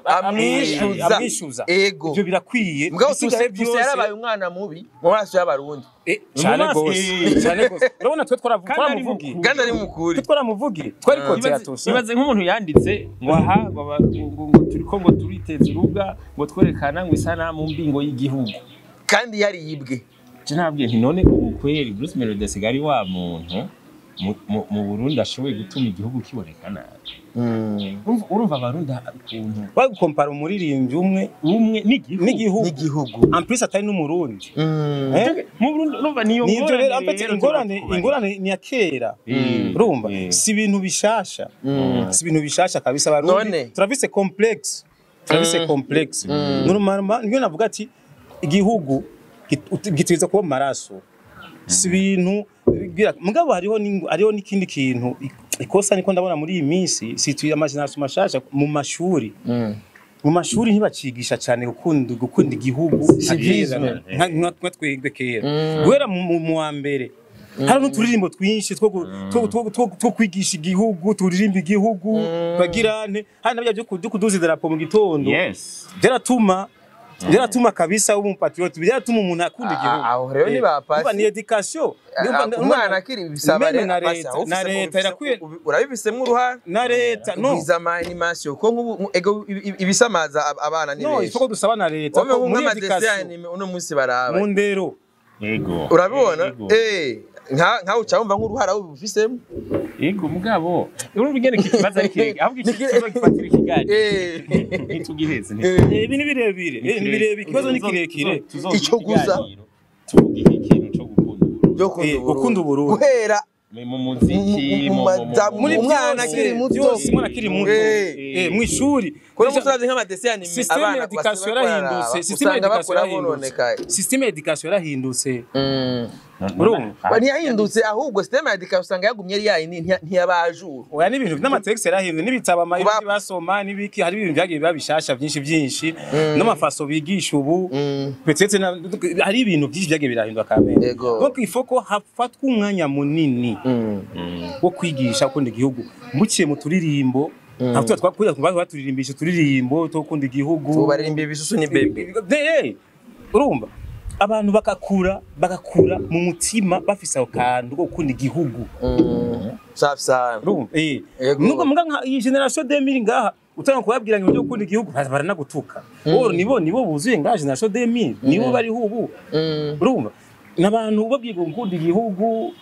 amwishuza. amwishuza. Ego. Ivyo birakwiye. Mugabo Ibisigaye Toussaint yarabaye umwana mubi mu maso y'abarundi. Cyane Mu maso, gose, cyane gose. Urabona twe Kandi ari twaramuvugiye. mukuru. Kandi ari mukuri. Twe twaramuvugiye, twari kote ya Toussaint. Ibaze nk'umuntu yanditse ngo aha ngo ngo turiko ngo turiteza urubuga ngo twerekana ngo isanamu mbi ngo y'igihugu. Kandi yaribwe. Je nabwiye nti none ubu kweri Bruce Melody asigaye ari wa muntu mu Burundi ashoboye gutuma igihugu kiboneka nabi. Urumva abarundi ukuntu Bagukompara umuririmbyi umwe umwe n'igihugu. N'igihugu. N'igihugu. En plus atari n'umurundi. Mu Burundi urumva niyo Ni ivyo rero, en ngorane fait rero ingorane ni ya kera. Urumva si ibintu bishasha. Si ibintu bishasha kabisa abarundi. None. Turafise complexe. Turafise complexe. Normalement niyo navuga ati igihugu gitegerezwa kuba mu maraso. Si ibintu mugabo hariho hariho n'ikindi kintu ikosa niko ndabona muri iyi minsi situye amageneration mashasha mu mashuri. Mu mashuri ntibacigisha cyane gukunda igihugu Civisme. nka twebwe kera. Guhera mu wa mbere hari n'uturirimbo twinshi two kwigisha igihugu, turirimba igihugu bagirane, hari nabyo byo kuduza idarapo mu gitondo. Yes. Byaratuma kabisa uba umupatriote, byaratuma umuntu akunda igihugu. Aho rero ni ba pasi. Ni education. Umwana akiri bisaba Meme rero na pasi, leta, aho na leta irakwiye urabibisemwo uruhara. Na leta no. Ugwiza ama animation ko nk'ubu ego ibisamaza abana ni No, benshi. ifoko dusaba na leta Wowe ko muri nk'ama dessin education anime uno munsi baraba. mu ndero. Ego. Urabibona? Ego. Nka uca wumva nk'uruhara ubifisemo. Ego mugabo urumva ingene iki kibazo ari kirekire, ahubwo iki kibazo gifatira ikiganiro ntitugiheze. Ibi ni birebire, ni birebire, ikibazo ni kirekire. Ico gusa. Tuvuga iki kintu cyo gukunda Uburundi. Byo Gukunda Uburundi. Guhera Mu muziki, Muri umwana akiri muto. Byose, umwana akiri muto. Mu ishuri. Kuri musazi nk'ama dessin anime Système abana d'éducation yarahindutse, système usanga d'éducation bakura yarahindutse. bononekaye. Système d'éducation yarahindutse. Urumva? Ntiyahindutse ahubwo système ya education usanga yagumye ari yayindi ntiyabajura. Oya, n'ibintu n'amategeko yarahindutse, n'ibitabo amayeri Kuba- basoma n'ibiki, hari ibintu byagiye biba bishasha byinshi byinshi n'amafaso bigisha ubu. Peut-être hari ibintu byinshi byagiye birahinduka kamere. Yego. Donc il faut ko hafatwa umwanya munini wo kwigisha gukunda igihugu muciye mu turirimbo. Aho tuba twakwiye kuba baturirimbishi turirimbo two gukunda igihugu. Ubu baririmba ibisusu ni bebe. Urumva abantu bagakura mu mutima bafise ako kantu ko gukunda igihugu. Safi sana. Urumva? Yego. Nubwo muga nka iyi generation 2000 ngaha utanga kubabwira ngo ibyo gukunda igihugu baranagutuka. Oro nibo buzuye ngaha generation 2000 nibo bariho ubu. Urumva? N'abantu babwiye ngo gukunda igihugu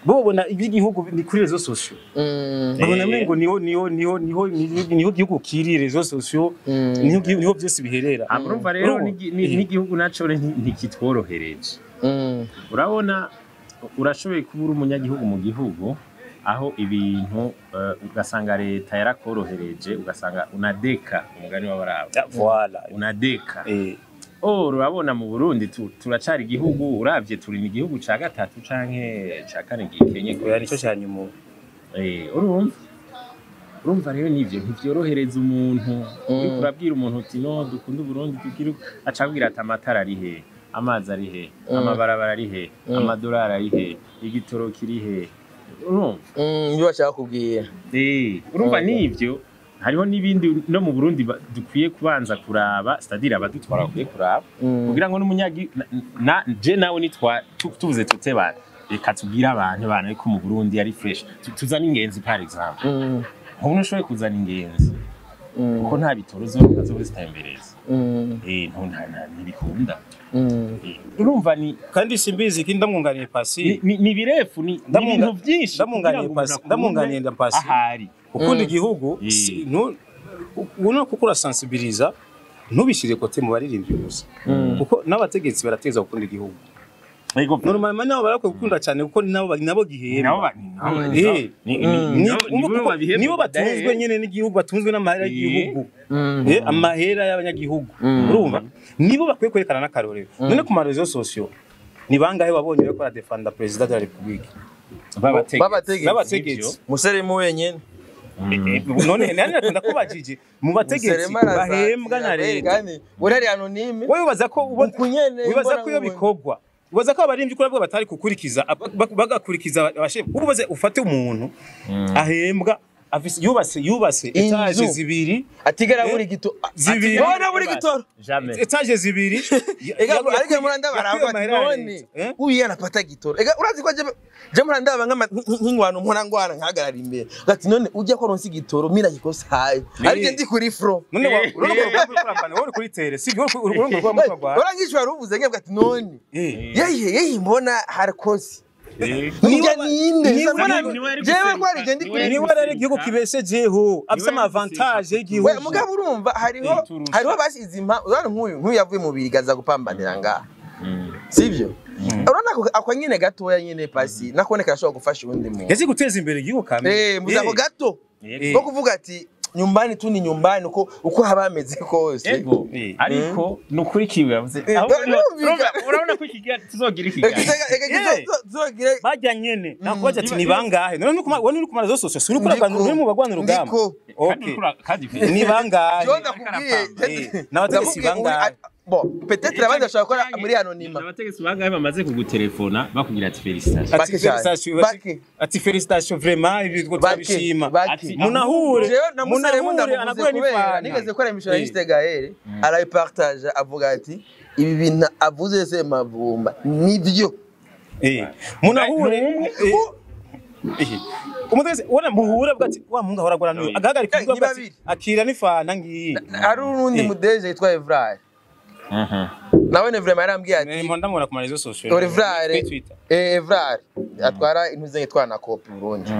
bobona iby'igihugu ni kuri réseaux sociaux. Babona ngo niho niho niho niho niho igihugu kiri, réseaux sociaux niho niho byose biherera. Urumva rero Urumva? n'igihugu naco ntikitworohereje. Urabona urashoboye kuba uri umunyagihugu mu gihugu aho ibintu ugasanga leta yarakorohereje, ugasanga unadeka umugani w'abarabo. Voilà. Unadeka. Oh, urabona mu Burundi turacari igihugu, uravye turi ni igihugu ca gatatu canke ca kane gikenye. Oya, nico ca nyuma. Urumva rero nivyo ntivyorohereza umuntu. Uriko urabwira umuntu uti no dukunda Burundi tugira, acabwira ati amatara ari he, amazi ari he, amabarabara ari he, amadolari ari he, igitoro kiri he. Urumva Ibyo bashaka kubwira. Urumva nivyo hariho n'ibindi no mu Burundi dukwiye kubanza kuraba, c'est-à-dire abadutwara bakwiye kuraba kugira ngo n'umunyagi na je nawe nitwa tuvuze tutebana, reka tubwire abantu bana ariko mu Burundi ari fresh, tuzana ingenzi par exemple. Nk'ubu ntushoboye kuzana ingenzi kuko nta bitoro uzoronka zo kuzitembereza. Ntibikunda. Urumva ni kandi simbizi ikindi ndamwunganiye Pasi. Ni birefu, ni ibintu byinshi. Ndamwunganiye Pasi. Ahari ukunda igihugu uno kuko urasensibiliza ntubishire kote mu baririmbyi gusa, kuko n'abategetsi barateza gukunda igihugu. Normalement nabo barakwiye gukunda cyane kuko nabo gihemba. Nibo batunzwe nyene n'igihugu, batunzwe n'amahera y'igihugu, amahera y'abanyagihugu. Urumva nibo bakwiye kwerekana n'akarorero. None ku ma réseaux sociaux ni bangahe wabonye bariko baradefenda président de la République? Babategetsi. Museremu wenyene. None nani nakunda kubajije mu bategetsi bahembwa na leta. Urari anonyme. Wowe wibaza ko wibaza ko iyo bikogwa, wibaza ko abarimvyi kuri bwo batari kukurikiza, bagakurikiza abashefu. Ububaze ufate umuntu ahembwa afise yubatse étage zibiri atigara buri gito zibiri bona buri gitoro étage zibiri. Ega ariko muranda barangwa none uyu yanapata gitoro. Ega urazi ko je muranda nk'ingwano mpora ngwana nkahagarara imbere gati none ujya ko ronsi gitoro mira gikosa hayo ariko ndi kuri fro none urongo rwa wowe kuri tere si urongo rwa mutagwa urangishwa ruvuze ngebwa ati none yeye mbona harikosi niwe rero igihugu kibeshejeho afise ama avantage y'igihugu. Mugabo urumva hariho basize impa urabona nk'uyu yavuye mu birigaza gupambanira ngaha, sivyo? Urabona ako nyine gatoya nyine Pasi nakone karashobora gufasha uwundi muntu yazi guteza imbere igihugu kamere. Muzako gato ko kuvuga ati nyumbani tu ni nyumbani uko haba hameze kose. Ego ariko nukuri kiwe yavuze urabona ko ikigira tuzogira ikiganiro bajya nyene nakubaza ati ni bangahe none wone uri kumara zose suri kuragwana uri mu bagwana urugamba. Okay, ni bangahe n'abategetsi bangahe? Bon, peut-être abandi bashobora gukora muri anonyme. Abategetsi bangahe bamaze kugutelefona bakubwira ati félicitations? Ati félicitations vraiment ibi twabishima. Munahure anaguye n'ifana. Nigeze gukora emission ya Instagram arayipartage avuga ati ibi bintu avuze se mavumba nivyo. Munahure umutegesi wona muhure avuga ati wa mungu ahora agora n'uyu agahagarika ivuga ati akira n'ifana ngiyi. Ari urundi mudeje yitwa Evraye. Nawe ne vraiment yarambwiye ati ndamubona ku ma réseaux sociaux Evraye atwara intuze yitwa na Coop Burundi.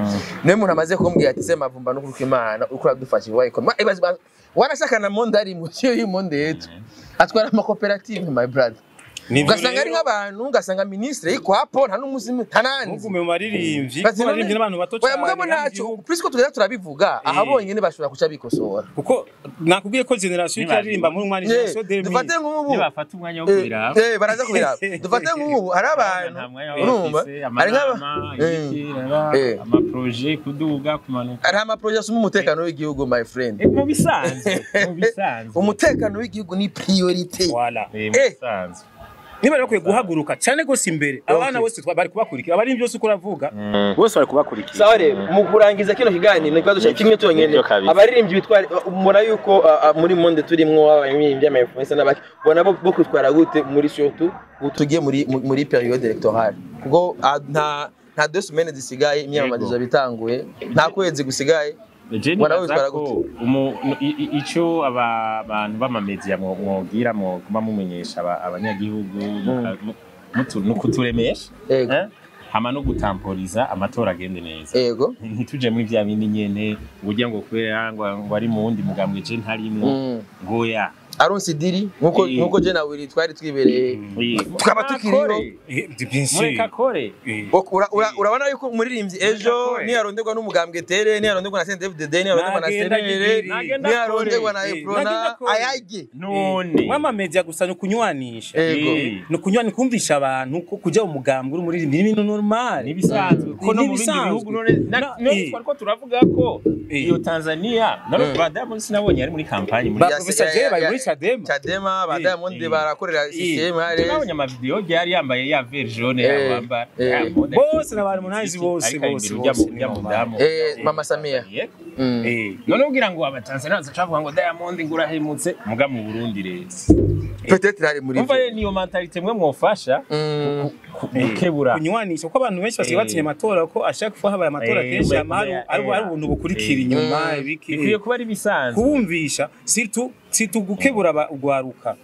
Niwe muntu amaze kumbwira ati se mavumba no kuruka Imana uko uradufasha iwaye ko wanashaka na monde ari mu cyo y'umonde yetu atwara ama cooperative my brother. Ugasanga ari nk'abantu, ugasanga ministre yikwapo nta n'umuzi nta nandi. Mugume mu baririmbyi, baririmbyi n'abantu bato cyane. Oya mugabo ntacyo, plus ko tugenda turabivuga, aha bonyene bashobora kuca bikosora. Kuko nakubwiye ko generation ikaririmba muri umwana generation 2000. Dufate nk'ubu. Nibafata umwanya wo kubiraba. Baraza kubiraba. Dufate nk'ubu hari abantu urumva ari nk'aba ama projet kuduga kumanuka. Ari ama projet asuma umutekano w'igihugu my friend. Mu bisanzwe, mu bisanzwe. Umutekano w'igihugu ni priorité. Voilà. Mu bisanzwe. Niba bakwiye guhaguruka cyane gose imbere abana bose bari kubakurikira abari byose uko uravuga bose bari kubakurikira. Sawa rero mu kurangiza kino kiganiro ikibazo cya kimwe cyonyene abaririmbyi bitwara mbona yuko muri monde turimwo abaririmbyi ama influencer n'abaki bona bo kwitwara gute muri surtout tugiye muri période électorale kuko nta 2 semaines zisigaye imyamamarizo bitanguye nta kwezi gusigaye. Bona witwara gute ico abantu b'amamedia mwogira mwoguma mumenyesha abanyagihugu no kuturemesha hama no gutamporiza amatora agende neza. Yego ntituje muri vya bindi nyene uburyo ngo kubera ngo ari mu wundi mugambwe je ntarimwo ngo ya Aronse idiri nkuko je na Willy twari twibereye tukaba tukiriho. Mureka kore. Urabona yuko umuririmbyi ejo niyaronderwa n'umugambwe tere, niyaronderwa na CNDD-FDD, niyaronderwa na CNL, niyaronderwa na Eprona ayage none mama media gusa no kunywanisha no kunywana kumvisha abantu ko kujya umugambwe uri umuririmbyi ni ibintu normal nibisanzwe ko no mu bindi bihugu none twariko turavuga ko iyo Tanzania naro ba Diamond sinabonye ari muri campagne muri Professor Jay bari muri Chadema ba Diamond barakorera system hari nabonye ama video yari yambaye ya vert jaune yabamba bose n'abantu munazi bose bose Mama Samia none ugira ngo abatanzania bazacavuga ngo Diamond ngurahemutse muga mu Burundi rero peut-être ari muri umva niyo mentalite mwe mwofasha gukebura kunywanisha kuko abantu benshi basigaye batinya amatora ko ashaka kuba habaye amatora kenshi amahari ari ubuntu bukurikira inyuma ibiki bikwiye kuba ari bisanzwe kubumvisha surtout gukebura ugwaruka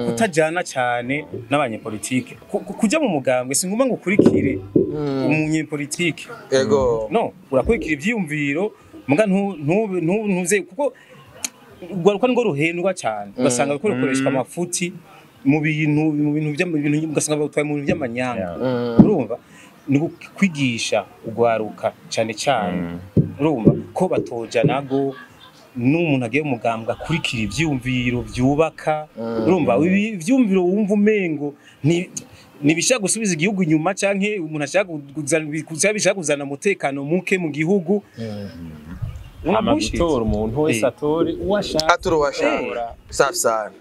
kutajana cyane n'abanyepolitike kujya mu mugambwe si ngombwa ngo ukurikire umunyepolitike yego no urakurikira ivyiyumviro muga ntuze kuko ugwaruka ngo ruhendwa cyane ugasanga ruko rukoreshwa amafuti mu bintu ugasanga batwaye mu bintu by'amanyanga urumva ni kwigisha ugwaruka cyane cyane urumva ko batoja nago n'umuntu agiye umugambwe akurikira ivyumviro byubaka urumva ivyumviro wumva umengo ni nibishaka gusubiza igihugu inyuma canke umuntu ashaka kuzana kuzana umutekano muke mu gihugu. Amagutora umuntu wese atore uwashaka atorowashaka safi sana.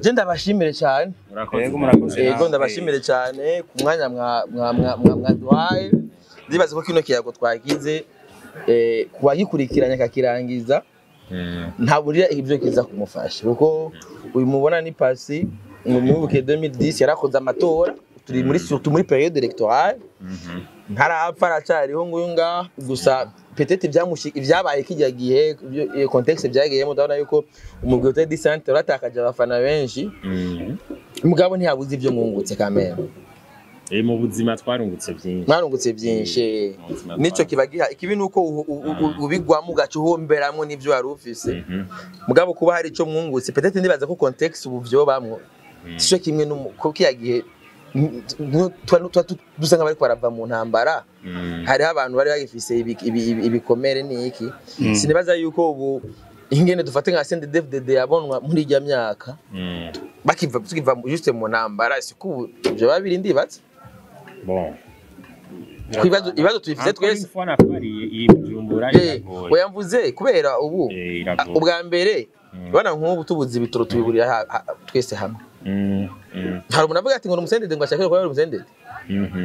Je ndabashimire cyane. Yego murakoze. Yego ndabashimire cyane ku mwanya mwa mwaduhaye. Ndibaza ko kino kiyago twagize kubagikurikiranya kakirangiza ntaburira ibyo kiza kumufasha kuko uyu mubona ni Pasi ngo mwibuke 2010 yarakoze amatora turi muri surtout muri période électorale ntarapfa aracariho nguyu ngaha gusa peut-être ibyabaye kijya gihe contexte byagiyemo ndabona yuko umugwi wa Teddy Center uratakaje abafana benshi mugabo ntiyabuze ibyo mwungutse kamera. Mu buzima twarungutse byinshi. Mwarungutse byinshi. Nico kibagiha ikibi nuko ubigwamo ugaca uhomberamo n'ivyo wari ufise. Mugabo kuba hari ico mwungutse peut-être ndibaza ko contexte ubu vyo bamwo sico kimwe ko kiya gihe dusa nk'abari barava mu ntambara hariho abantu bari bagifise ibikomere n'iki sinibaza yuko ubu ingene dufate nka CNDD-FDD yabonwa muri irya myaka bakiva tukiva juste mu ntambara siko ibyo babiri ndibatse. Bon ibibazo tubifite twese oya mvuze kubera ubu ubwa mbere bana nk'ubu tubuze ibitoro tubiburira twese hamwe. Hari umuntu avuga ati ngo umusendede ngo ashake kuba umusendede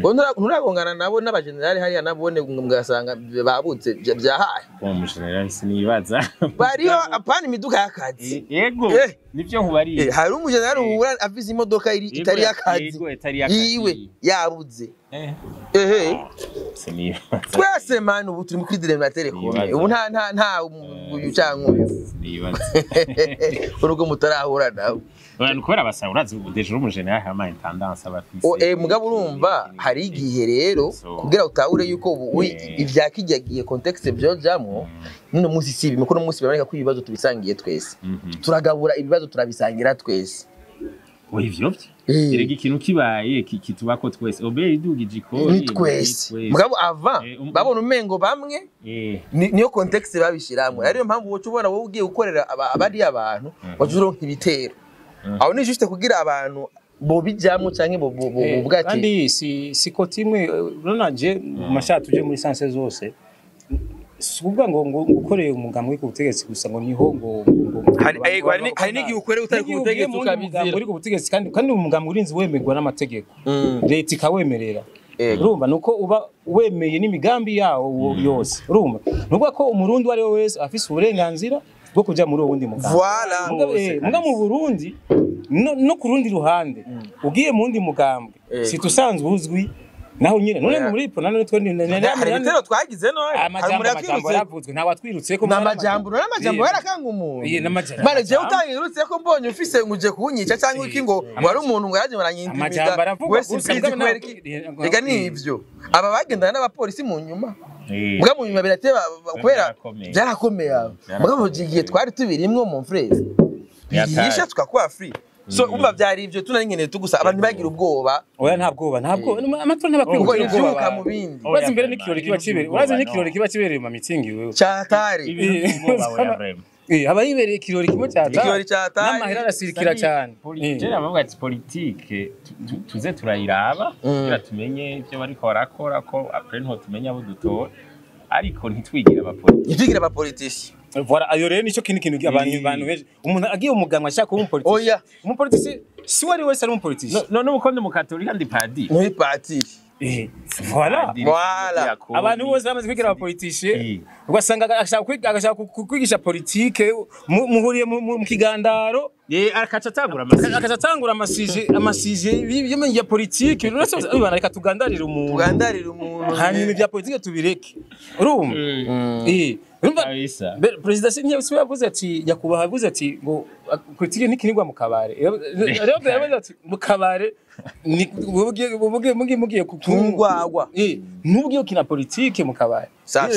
ngo nturagongana nabo n'abagenerali hariya nabone mugasanga babutse byahaye. Bon umugenerali sinibaza bariho apana imiduka y'akazi. Yego nivyo nkubariye. Hari umugenerali uhura afise imodoka itari y'akazi yiwe yabuze. Ehe twese man ubu turi kuri dilemme telekome ubu nta uyu canke sinibaza urugo mutarahura nawe. Abantu kubera basaba urazi deje umugenerali hama intendance abafise. Mugabo urumva hari igihe rero kugira utahure yuko ubu ivya kijya gihe contexte byojamwo nino munsi sibi muko no munsi biraboneka ko ibibazo tubisangiye twese turagabura ibibazo turabisangira twese. Oya ivyo erega ikintu kibaye kitubako twese obeye idugije ikori ni twese mugabo avant babona umengo bamwe niyo contexte babishiramwe ariyo mpamvu wocu ubona wowe ugiye gukorera abari abantu waje uronka ibitero aho ni juste kugira abantu bobijamwo canke bovuga ati kandi si kotimwe urabona je mashato uje muri sanse zose suvuga ngo ukoreye umugambi ku butegetsi gusa ngo niho ngo hari n'igihe ukoreye utari ku butegetsi ukabizira uri ku butegetsi kandi umugambi urinzi wemerwa n'amategeko leta ikawemerera urumva nuko uba wemeye n'imigambi yawo yose urumva nuvuga ko umurundi wari wese afise uburenganzira bwo kuja muri uwo wundi mugambi. Voilà. Muga mu Burundi no ku rundi ruhande ugiye mu wundi mugambwe si tusanzwe uzwi naho nyine none muri ipo none twe hari ibitero twagize none amajambo yaravuzwe nta watwirutse ko n'amajambo n'amajambo yarakanga umuntu mare je utangirutse ko mbonye ufise nguje kunyica cyangwa iki ngo wari umuntu ngo yaje baranyintimida wese mbizi kubera iki rega nivyo aba bagendana n'abapolisi mu nyuma mbwa mu nyuma birateba kubera byarakomeye mbwa mu gihe twari tubirimwo mon frère Bihisha tukakuba free. So umva vyari ivyo tunari tugusa abantu bagira ubwoba. Oya nta bwoba amatora ntabakwiye Kuko kugira ubwoba. ivyuka mu bindi. Urazi mbere n'ikirori kiba kibereye, urazi n'ikirori kiba kibereye mu mitingi wewe. Cyatari. Haba hibereye ikirori kimwe cyatari. Ikirori cyatari. N'amahera arasirikira cyane. Je navuga ati politike tuze turayiraba kugira tumenye ivyo bariko barakora ko après nto tumenye abo dutora ariko ntitwigire abapolitike. Ntitwigire abapolitiki. Voilà, ayo rero nico kintu abantu benshi umuntu agiye umuganga ashaka kuba umupolitiki. Oya. Umupolitiki si wari wese ari umupolitiki. No uko ndi mukatolika ndi padiri. Muri padiri. Voilà. Voilà. Abantu bose bamaze kwigira abapolitike ugasanga agashaka kwigisha politike muhuriye mu kigandaro akaca atangura amasije ya politike uretse reka tugandarire umuntu hanyuma ibya politike tubireke urumva urumva perezida si yavuze ati nyakubahwa yavuze ati ngo politike ntikinirwa mu kabare rero yavuze ati mu kabare mugiye kungwagwa ntubwiye ukina politike mu kabare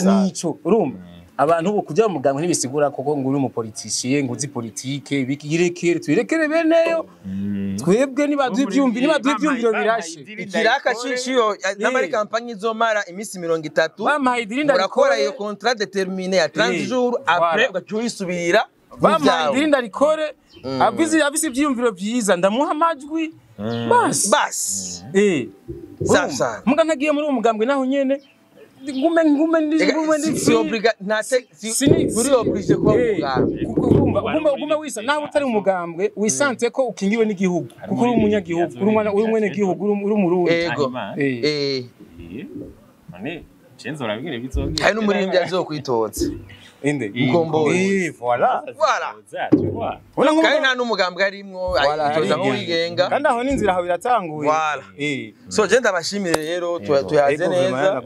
nico urumva abantu bo kujya mu muganga ntibisigura koko ngo uri umupoliticiye ngo uzi politike irekere tuyirekere beneyo twebwe nibaduha ibyumviro birashe ikiraka cishiyo n'amari kampanye izomara iminsi 30 bampaye idirinda murakora iyo contrat déterminé ya 30 jours après ugaca uyisubira bampaye idirinda rikore afise ibyiyumviro byiza ndamuha amajwi basi basi sasa muga ntagiye muri uwo mugambwe naho nyene ngume si obliga nta uri obligé kuba umugambwe ugume wisa naho utari umugambwe wisante ko ukingiwe n'igihugu kuko uri umunyagihugu uri umwana uri umwene gihugu uri umurundi ego none cenzo urabigere bizogira hari n'umuririmbyi azokwitoza inde Mukombozi voilà voilà kandi nta n'umugambwe arimwo ayitoza nk'uwigenga kandi aho n'inzira aho biratanguye voilà so je ndabashimire rero tuyaze neza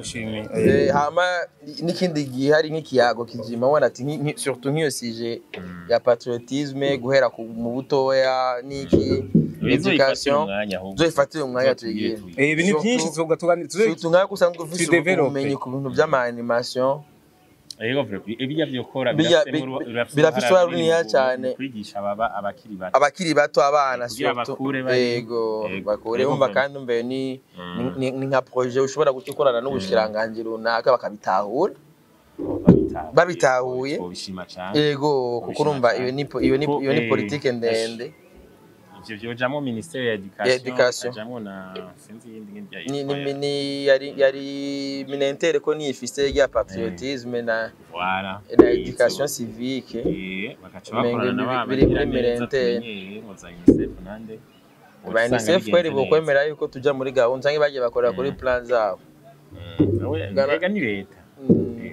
hama n'ikindi gihe hari nk'ikiyago kizima ubona ati surtout nk'iyo sujet ya patriotisme guhera mu butoya n'iki education tuzoyifatire umwanya tuyigire ibi ni byinshi tuzoga tuganira surtout nk'aho usanzwe ufise ubumenyi ku bintu by'ama-animation ibijya byokora birafise uruhare runini cyane kwigisha baba abakiri bato abana yego bakure umva kandi umve ni nka projet ushobora gukorana n'ubushiranganje runaka bakabitahura babitahuye yego kuko urumva iyo ni politike ndende ivyo vyojamwo ministere ya education ajamwo na sinzi yindi ngindi ni yari minentere ko ni ifise ya patriotisme na voilà na education civique bakaca bakorana n'abana biri muri minentere ngo za UNICEF nande ba UNICEF kweri bokwemera yuko tuja muri gahunda canke bagiye bakorera kuri plan zabo mbega ni leta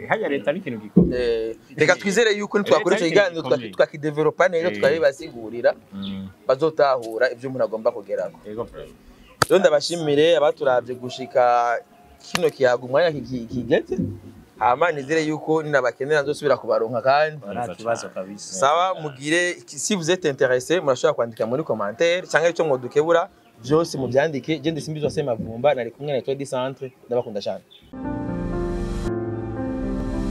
hajya leta ni ikintu gikomeye reka twizere yuko nitwakora icyo kiganiro tukakidevelopa neza tukabibasigurira bazotahura ibyo umuntu agomba kugerako rero ndabashimire abaturavye gushika kino kiyago umwanya kigeze hama nizere yuko ninabakenera nzosubira kubaronka kandi sawa mugire si vous êtes intéressé murashobora kwandika muri commentaire cyangwa icyo mwodukebura byose mubyandike je ndi Simbizi wa Semavumba nari kumwe na Etoile du Centre ndabakunda cyane.